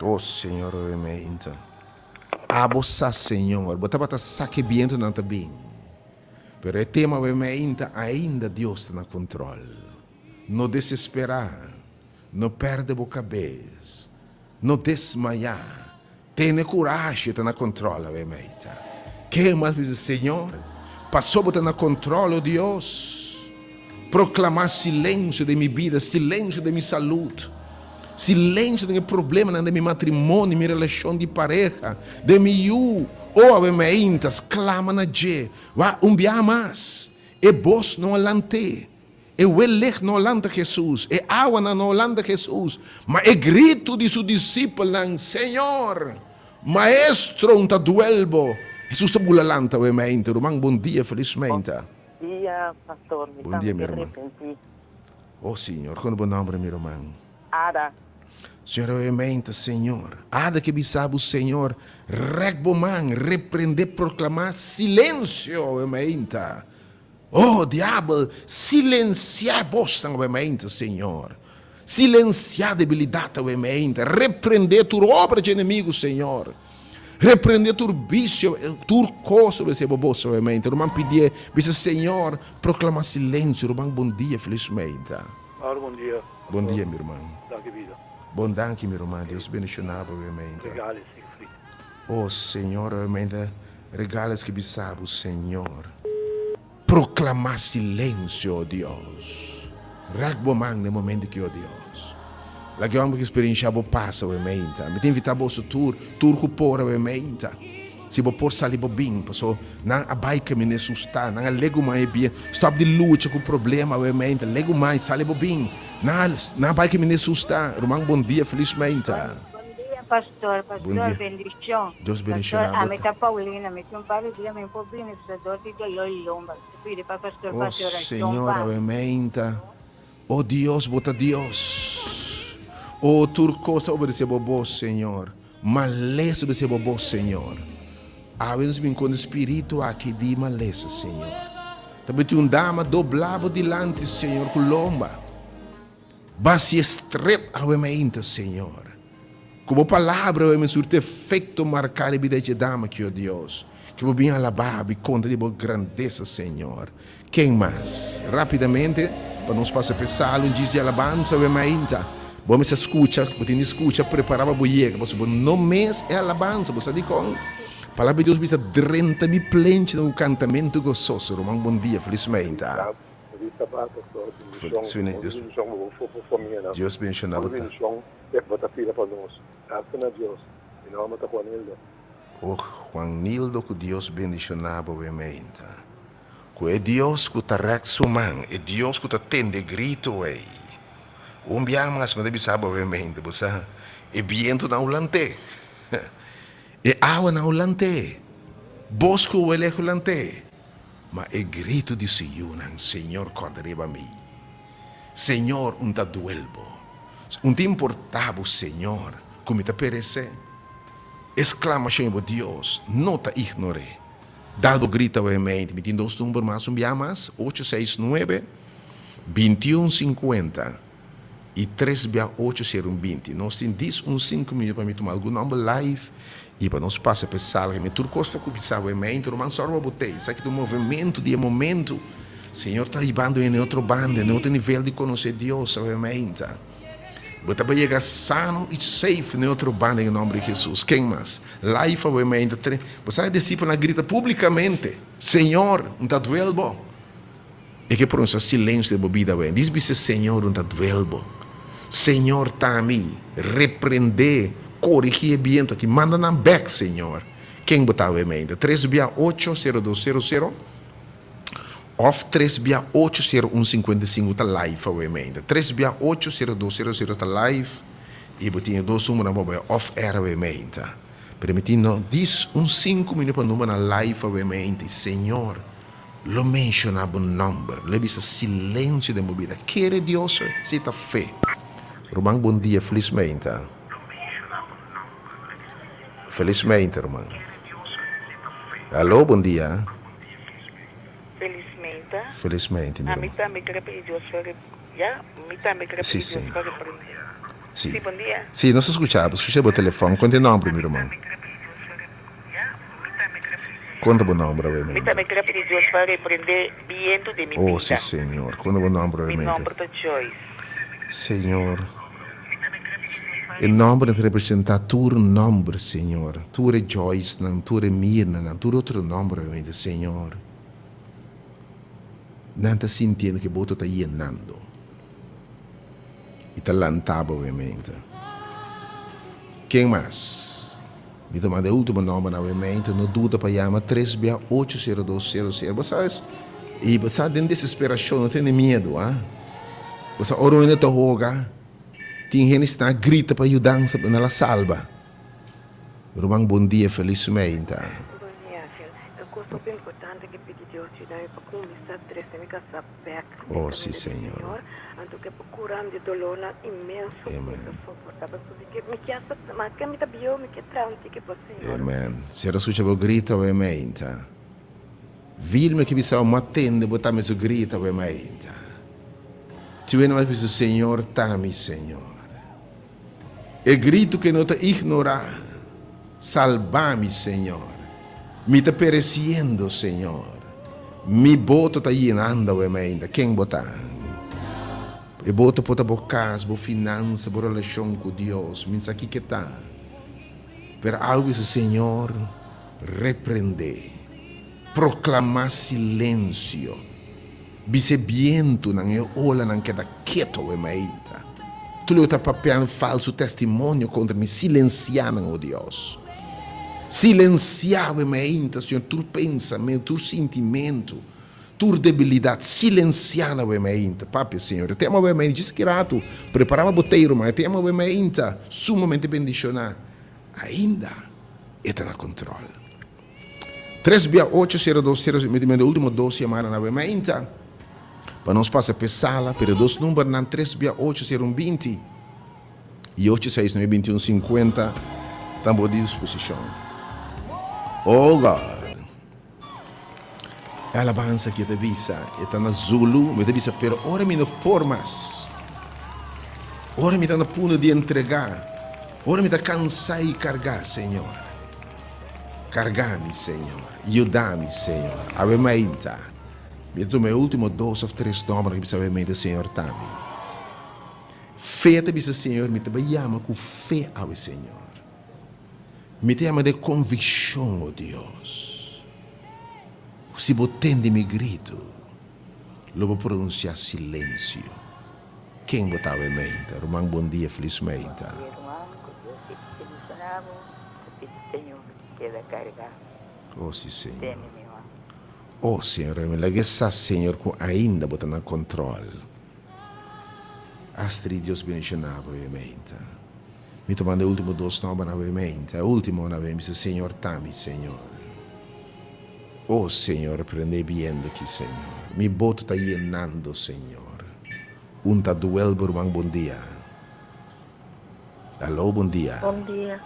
Oh Señor oe meinta. Abo sa Señor, bo tabata sa ke bientunan ta bin. Pero e tema oe meinta ainda Dios ta na control. No desesperá, no pèrdè bo kabes, no desmayá, tene kurashi, ta na kontròl awe meita. Ken mas bisa, Señor, paso bo ta na kontròl, o Dios? Proklamá silensio den mi bida, silensio den mi salud, silensio den e problemanan den mi matrimonio, mi relashon di pareha, den mi yu. O awe meinta, sklama na dje, wak un biaha mas, e bos no a lant'é. E welek no lanta Hesus, e awanan no lanta Hesus, ma e gritu di su disipelnan, Señor! Maestro, un ta duel bo! Hesus ta bula lanta awe meinta. Ruman, bon dia, felis meinta. Bon dia, pastor. Mi Bon dia, tambe mi ruman. repentí. Oh, Señor, kon bo nomber, mi ruman? Ada. Señor, awe meinta, Señor. Ada ke bisa bo, Señor, rèk bo man, reprendé, proklamá, Silensio, awe meinta. Oh, diabel, silenciá bosnan awe mainta, Señor. Silenciá debilidat awe mainta. Reprendé tur obra dje enemigu, Señor. Reprendé tur bisio, tur kos obedesé bo bos awe mainta. Ruman pidié, bisa, Señor, proklamá silencio. Ruman, bon dia, felis mainta. Mauro, bon dia. Bon dia, mi ruman. Danki bida. Bon danki, mi ruman. Dios bendishoná bo awe mainta. Regales, Siegfried. Oh, Señor, awe mainta. Regales ki bisa bo, Señor. Proclama silencio, oh Dios. Rek bo man den momento ki, oh Dios. Laga e homber ki experiencia bo pasa awe meinta. Mi ta invita boso tur, tur cu por awe meinta. Si bo por sali bo bin, paso nan a bay caminda e susta, nan a legumai e bien. Stop di lucha cu problema awe meinta, legumai, sali bo bin. Nan a bay caminda e susta. Ruman bon dia, feliz meinta. Bon dia pastor, Bon pastor dia. bendicion. Dios Pastor bendiciona bo ami ta. ta Paulina mi tin un par di dia mi por bini pasobra dor di dolor di lomba mi ta pidi pa pastor Oh pa haci oracion Señor pa awe mi. meinta Oh Dios bo ta Dios Oh tur cos ta obedece bo bos Señor Malesa obedece bo bos Señor Awe nos bin con e spirito aki di malesa Señor Ta tin un dama dobla bo dilanti Señor cu lomba. Basia strep awe mainta, Señor. Ku bo palabra awe men surti efekto marká den bida dje dama aki, o Dios. Ke bo bin alabá bo i konta di bo grandesa, Señor. Ken mas? Rápidamente, pa nos pasa p'e sala un djis di alabansa awe mainta. Bo mester skucha, bo tin di skucha, prepará pa bo yega, pasobra bo no mes e alabansa. Bo sa dikon? Palabra di Dios bisa, Drenta mi plenchinan ku kantamentu gososo. Ruman, bon dia. Felis mainta. Feliz Sabat, pastor. Bendicion. Feliz, Hopi bendicion pa bo for famia nan. Dios bendiciona Hopi bo ta. bendicion e bo ta pida pa nos. Gracias na Dios. Mi nomber ta Juanildo. Oh Juanildo cu Dios bendiciona bo we meinta. Cu e Dios cu ta rek su man, e Dios cu ta tende grito ey. Un bia mas mi ta bisa bo we meinta, bo sa e biento na hulante. E awa na hulante. Bos cu wele hulante. Ma e gritu di su yunan, Señor, kòrda riba mi. Señor, un ta duel bo. Un ta importá bo, Señor, ku mi ta peresé. E sklamashon di bo Dios no ta ignor'é. Dal bo grita awe mente. Mi tin dos number mas, un bia mas, ocho seis nuebe, bintiun sinkuenta i tres bia ocho sero un binti. Nos tin dis un sinku minuut pa mi tuma algun nomber live i pa nos pasa pa e sala. Mi tur kos ta kuminsá awe mente. Ruman sòru pa bo tei. Esaki ta un movementu di e momentu. Señor ta hibando hende otro banda, na otro nivel di konosé Dios awe mente. Bo ta bai yega sano i safe na e otro banda den e nomber di Jesus. Ken mas? Live awe mente. Bo sa e disipelnan a grita publikamente, Señor, un ta duel bo. E ke pronuncia silencio den bo bida awe. Dis bisa Señor un ta duel bo. Señor ta mi reprende, corigi e biento aki, manda nan bek Señor. Ken bo ta awe mente? Tres bia ocho sero dos sero sero of tres bia ocho sero un sinkuenta i sinku ta live awe mente. Tres bia ocho sero dos sero sero ta live i bo tin e dos numbernan pa bai off air awe mente. Permiti no dis un sinku minuut pa numbernan live awe mente. Señor. Lo menciona bo nomber. Lo e bisa silencio den bo bida. Kere Dios si ta fe. Ruman bon dia felis meinta. Felis meinta ruman. Alo bon dia. Felis meinta. Felis meinta mi Ami ruman. tambe kere pidi Dios pa re ya mi tambe kere Si pidi Dios si. pa reprende. Si. Si bon dia. Si nos ta skucha bo skucha bo telefon konta e nomber mi ruman. Konta bo nomber awe Mi meinta. tambe kere pidi Dios pa reprende bientu den mi Oh si bida. señor konta bo nomber awe Mi meinta. nomber ta Joyce. Señor e nomber ta representa tur nomber Señor tur e Joyce nan tur e Mirna nan tur otro nomber awe meinta Señor nan ta sintiendo ke boto ta yenando. I ta lanta bo obviamente. Ken mas? Mi ta manda e ultimo nombernan obviamente. No duda pa yama tres bia ocho sero dos sero sero. Bo sa i bo sa den desesperashon no tene miedu a. Bo sa ora un hende ta hoga tin hende si ta grita pa yudansa pa nan la salba. Ruman bon dia felis meinta. Bon dia Phil. E kos hopi importante ke pidi Dios yuda mi pa kuminsá trese mi kasá bek den Oh si kaminda di Señor. Señor. Anto ke por kura mi di dolornan inmenso ku mi Amen. ta soportá. Pasobra mi ke mi ke hasta maske mi ta bieu mi ke traha un tiki pa Señor. Amen. Señor a skucha bo grito awe meinta. Vilma ke bisa bo mo a tende bo tambe su grito awe meinta. Tin wende mas bisa Señor ta mi Señor. E gritu ke no ta ignorá, Salba mi, Señor! Mi ta peresiendo, Señor! Mi boto ta yenando awe mainta. Ken bo ta? E boto por ta bo kas, bo finansa, bo relashon ku Dios. Mi sa kiko e ta. Pero awe bisa, Señor, reprendé. Proklamá silensio. Bisa e bientunan, e olanan keda keto awe mainta. Tur loke ta papiando falsu testimonio kontra mi, silensiá nan, o Dios. Silensiá awe mainta, Señor, tur pensamentu, tur sintimentu, tur debilidat, silensiá nan awe mainta. Papia, Señor, e tema awe mainta, djis aki ratu, prepará pa bo tei, ruman, e tema awe mainta, sumamente bendishoná. Ainda e ta na kontròl. Tres bia ocho sero dos sero mi ta manda e ultimo dos yamada na awe mainta pa nos pasa p'e sala pero e dos numbernan tres bia ocho sero un binti i ocho seis nuebe binti un sinkuenta ta bo disposishon. Oh God! E alabansa aki e ta bisa e ta na Zulu mi ta bisa pero ora mi no por mas ora mi ta na punto di entrega ora mi ta kansa i karga Señor. Karga mi, Señor. Yuda mi, Señor. Awe mainta. Mi ta tuma e ultimo dos of tres nombernan ku bisa awe mainta, Señor ta mi. Fe ta bisa, Señor, mi ta bai yama ku fe awe, Señor. Mi ta yama den konvikshon, o Dios, ku si Bo tende mi gritu, lo Bo pronunsiá silensio. Ken bo ta awe mainta? Ruman bon dia, felis mainta. Bon dia ruman, ku Dios sigui bendishoná bo, ku pidi Señor keda kargá Oh si Señor. tene mi man. Oh Señor, mi laga e sa Señor ku ainda bo ta na control. Astrid Dios bendishoná bo awe mainta. Mi ta manda e ultimo dos nombernan awe mainta. E ultimo na awe mi bisa Señor ta mi Señor. Oh Señor prende biendo ki Señor. Mi boto ta yenando Señor. Un ta duel bo ruman bon dia. Alo bon dia. Bon dia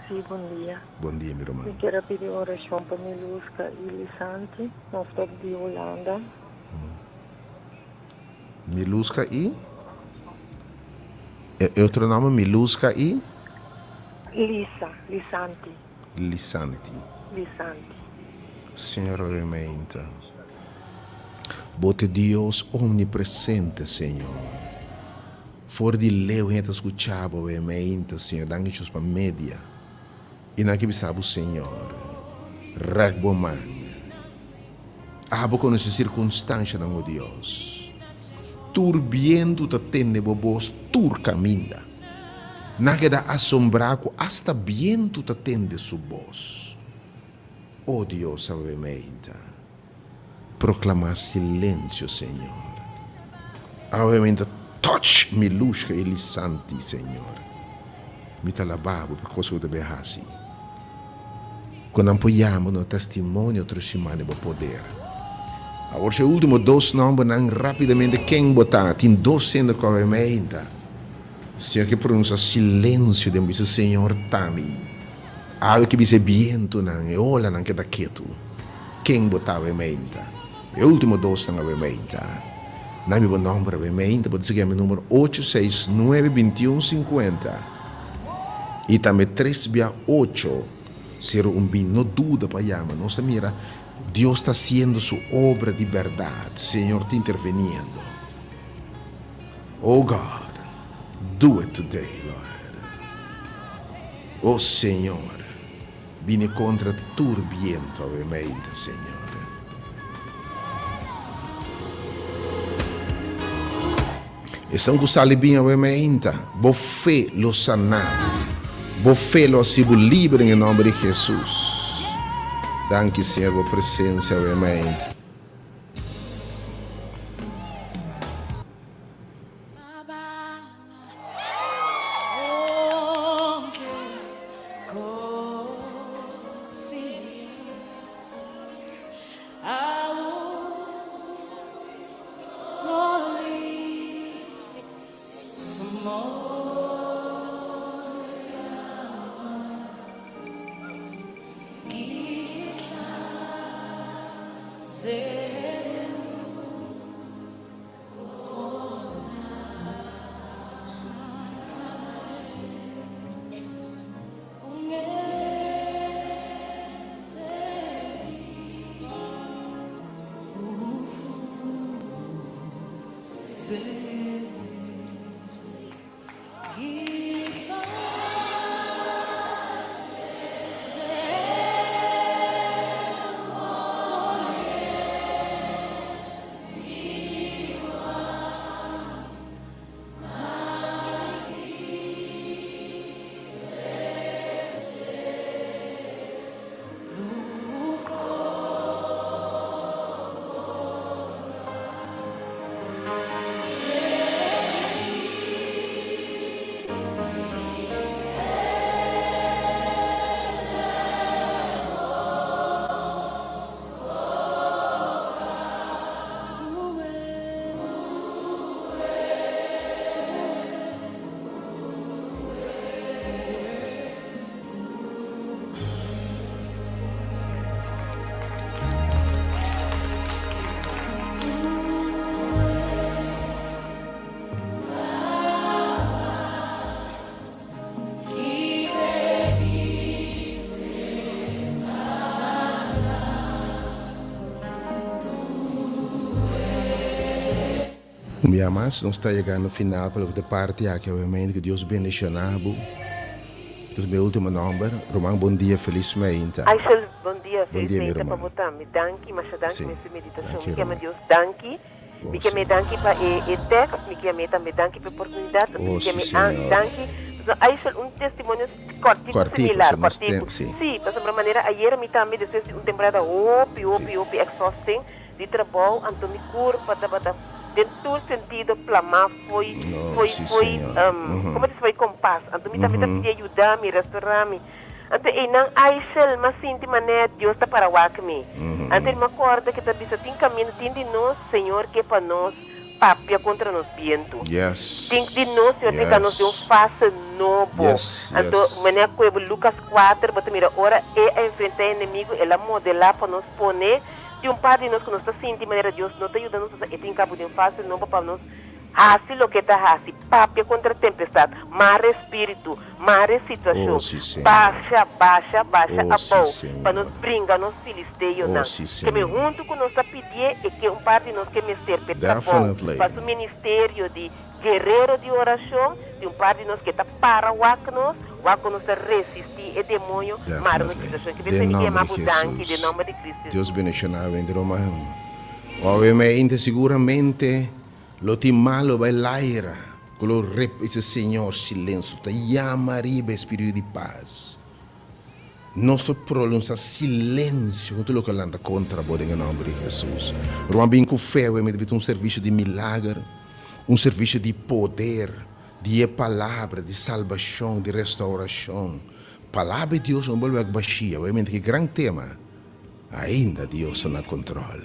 si bon dia. Bon dia mi ruman. Mi kier a pidi oracion pa Miluska y Lisanti nos ta di Hulanda. Miluska y e otro nomber Miluska y? Lisa, Lisanti. Lisanti. Lisanti. Señor obviamente. Bo ta Dios omnipresente, Señor. For di leu hende ta scucha bo obviamente, Señor. Danki Dios pa media. Y nan ke bisa bo, Señor, rek bo man. Abo conoce circunstancianan, o Dios. Tur bientu ta tende bo bos tur caminda. Nan keda asombrá ku asta bientu ta tende su bos. O Dios, awe meinta. Proklamá silensio, Señor. Awe meinta touch mi lushka i lisanti, Señor. Mi ta alabá Bo pa kos ku Bo ta bin hasi. Ku nan por yama na testimonio otro siman di Bo poder. Awor si e ultimo dos nòmbernan rapidamente ken bo ta? Tin dos sendo ku awe meinta. Señor ke pronuncia silencio den bisa Señor ta mi. Awe ke bisa e bientonan, e olanan keda ketu. Ken bo ta awe meinta? E ultimo dosnan awe meinta. Na mi bo nomber awe meinta, bo ta sigui mi numero ocho seis nuebe bintiun sinkuenta i tambe tres bia ocho sero un bin. No duda pa yama. Nos ta mira Dios ta hasiendo su obra di berdad. Señor ta interveniendo. Oh God, do it today, Lord. Oh Señor, bini contra tur biento awe meinta, Señor. Esan ku sali bin awe meinta, bo fe lo sana bo. Bo fe lo hasi bo liber den e nomber di Jesus. Danki, Señor, bo presencia awe meinta. Un bia mas nos ta yega na final pa loke ta parti aki obviamente ku Dios bendiciona bo. Esta ta mi ultimo nomber. Ruman bon dia felis meinta. Aishel bon dia Bon felis dia mi meinta pa ruman. bo tambe danki masha danki Si mes e meditacion danki mi kier ruman. Dios danki mi Oh kier Señor. danki pa e e text mi kier tambe danki pa e oportunidad mi Oh kier si Señor. danki pasobra Aishel un testimonio cortico Cortico similar si nos cortico tem si. si pasobra manera ayera mi tambe despues di un temporada hopi Si. hopi hopi exhausting Di trabou anto mi kurpa tabata den tur sentido plamá fo'i Oh, fo'i sí, fo'i Señor. komo ta fo'i kompas. Anto mi tambe ta pidi e yuda mi, restorá mi. Anto einan Aishel m'a sinti manera Dios ta para wak mi. Anto el m'a kòrda ke ta bisa tin kaminda tin di nos Señor ke pa nos papia kontra nos bientu. Yes. Tin di nos Señor tin ka nos den un Yes. fase nobo. Yes, Anto yes. manera ku e Lukas kuater bo ta mira ora e a enfrentá e enemigu el a modelá pa nos pone Tin un par di nos ku nos ta sinti manera Dios no ta yuda nos, pasobra e tin kabu den fase nobo pa nos hasi loke e ta hasi, papia kontra tempestat, mare spiritu, mare Oh, situashon, sí, Señor. basha, basha, basha Oh, sí, abou pa nos Señor. bringa nos Oh, filisteonan. sí, Ke mi Señor. huntu ku nos ta pidié e ke un par di nos ke mester p'e trabou, Definitely. pa su ministerio di Guerero di orashon, tin un par di nos ke ta para wak nos, wak ku nos ta resistí e demoño, mara nos Definitely. situashon. Ke Den bes mi nomber yama di bo danki den Jesus. nomber di Cristo Dios Jesus. bendiciona bo hende ruman. Obviamente seguramente lo tin malo bai laira ku lo rep ese Señor silencio ta yama riba e spiritu di paz. Nos ta pronuncia silencio ku tur loke a lanta kontra bo den e nomber di Jesus. Ruman bin ku fe obviamente ta un servicio di milager. Un servisio di poder, di e Palabra, di salbashon, di restaurashon. Palabra di Dios no bolbe bashia. Obviamente ki gran tema. Ainda Dios ta na control.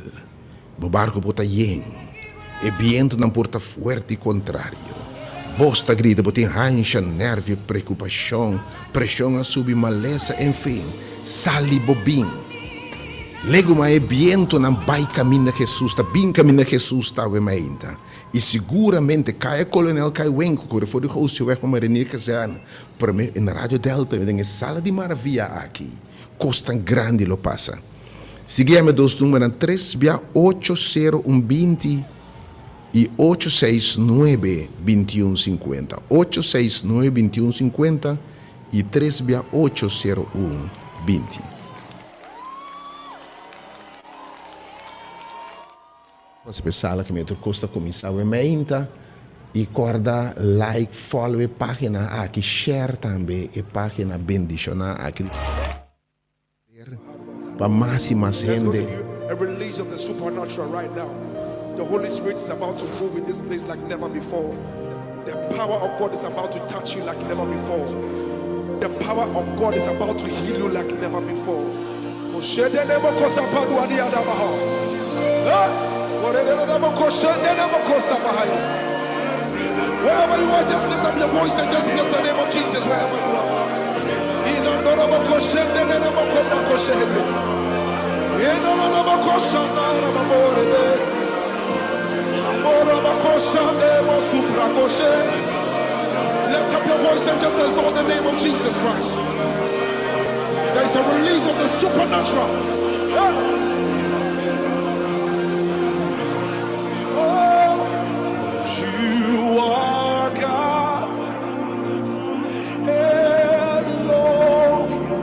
Bo barco por ta yen. E bientonan por ta fuerte y contrario. Bos ta grita, bo tin hansha, nervio, preokupashon, preshon a subi, malesa, enfin. Sali bo bin. Legumai e bientonan bai kaminda Hesus ta, bin kaminda Hesus ta awe mainta. I siguramente Kaya Kolonel Kai Winkel kore for di Gooseweg pa Marinier Kazerne, prome na Radio Delta den e sala di maravia aki, kosnan grandi lo pasa. Sigui yama e dos numbernan tres bia ocho sero un binti i ocho seis nuebe bintiun sinkuenta, ocho seis nuebe bintiun sinkuenta i tres bia ocho sero un binti. Pasa pa e sala ku mi otro kos ta kuminsá awe meinta i kòrda like, follow e página aki, share tambe e página bendishoná aki pa mas i mas There's going to hende. be a release of the supernatural right now. The Holy Spirit is about to move in this place like never before. The power of God is about to touch you like never before. The power of God is about to heal you like never before. Wherever you are, just lift up your voice and just bless the name of Jesus wherever you are. Lift up your voice and just exalt the name of Jesus Christ. There is a release of the supernatural. Yeah. Oh, you are God. Elohim.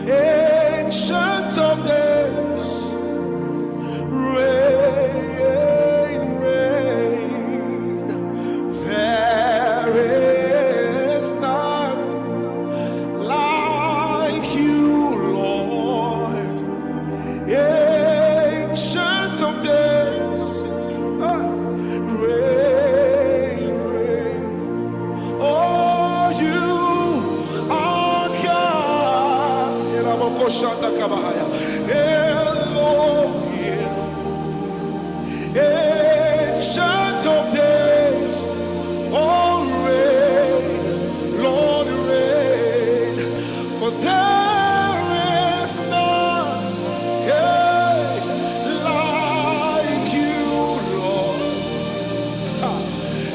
Ancient of days. Reign, reign. There is none like you, Lord. Ancient of days. Ah, reign, reign. Oh, you are God. Elohim. Ancient of days. Oh, reign, Lord, reign. For there is none hey, like you, Lord.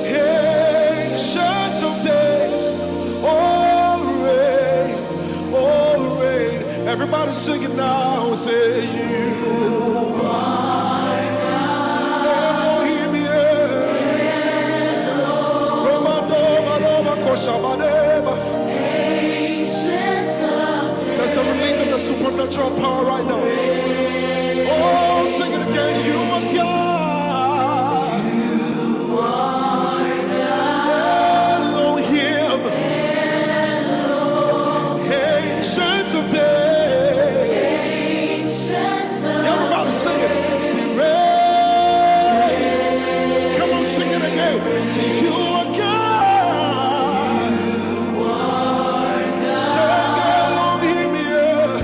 Ancient of days, oh reign, oh reign. Everybody sing it now, say you are Elohim, yeah. Roma, Doma, Roma, Koshabaneba. There's a release of the supernatural power right now. Oh, sing it again. You are God. Elohim, Ancient of days. Everybody sing it. Sing reign. Come on, sing it again. Say you are God. Sing Elohim, yeah.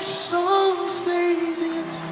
Some say it's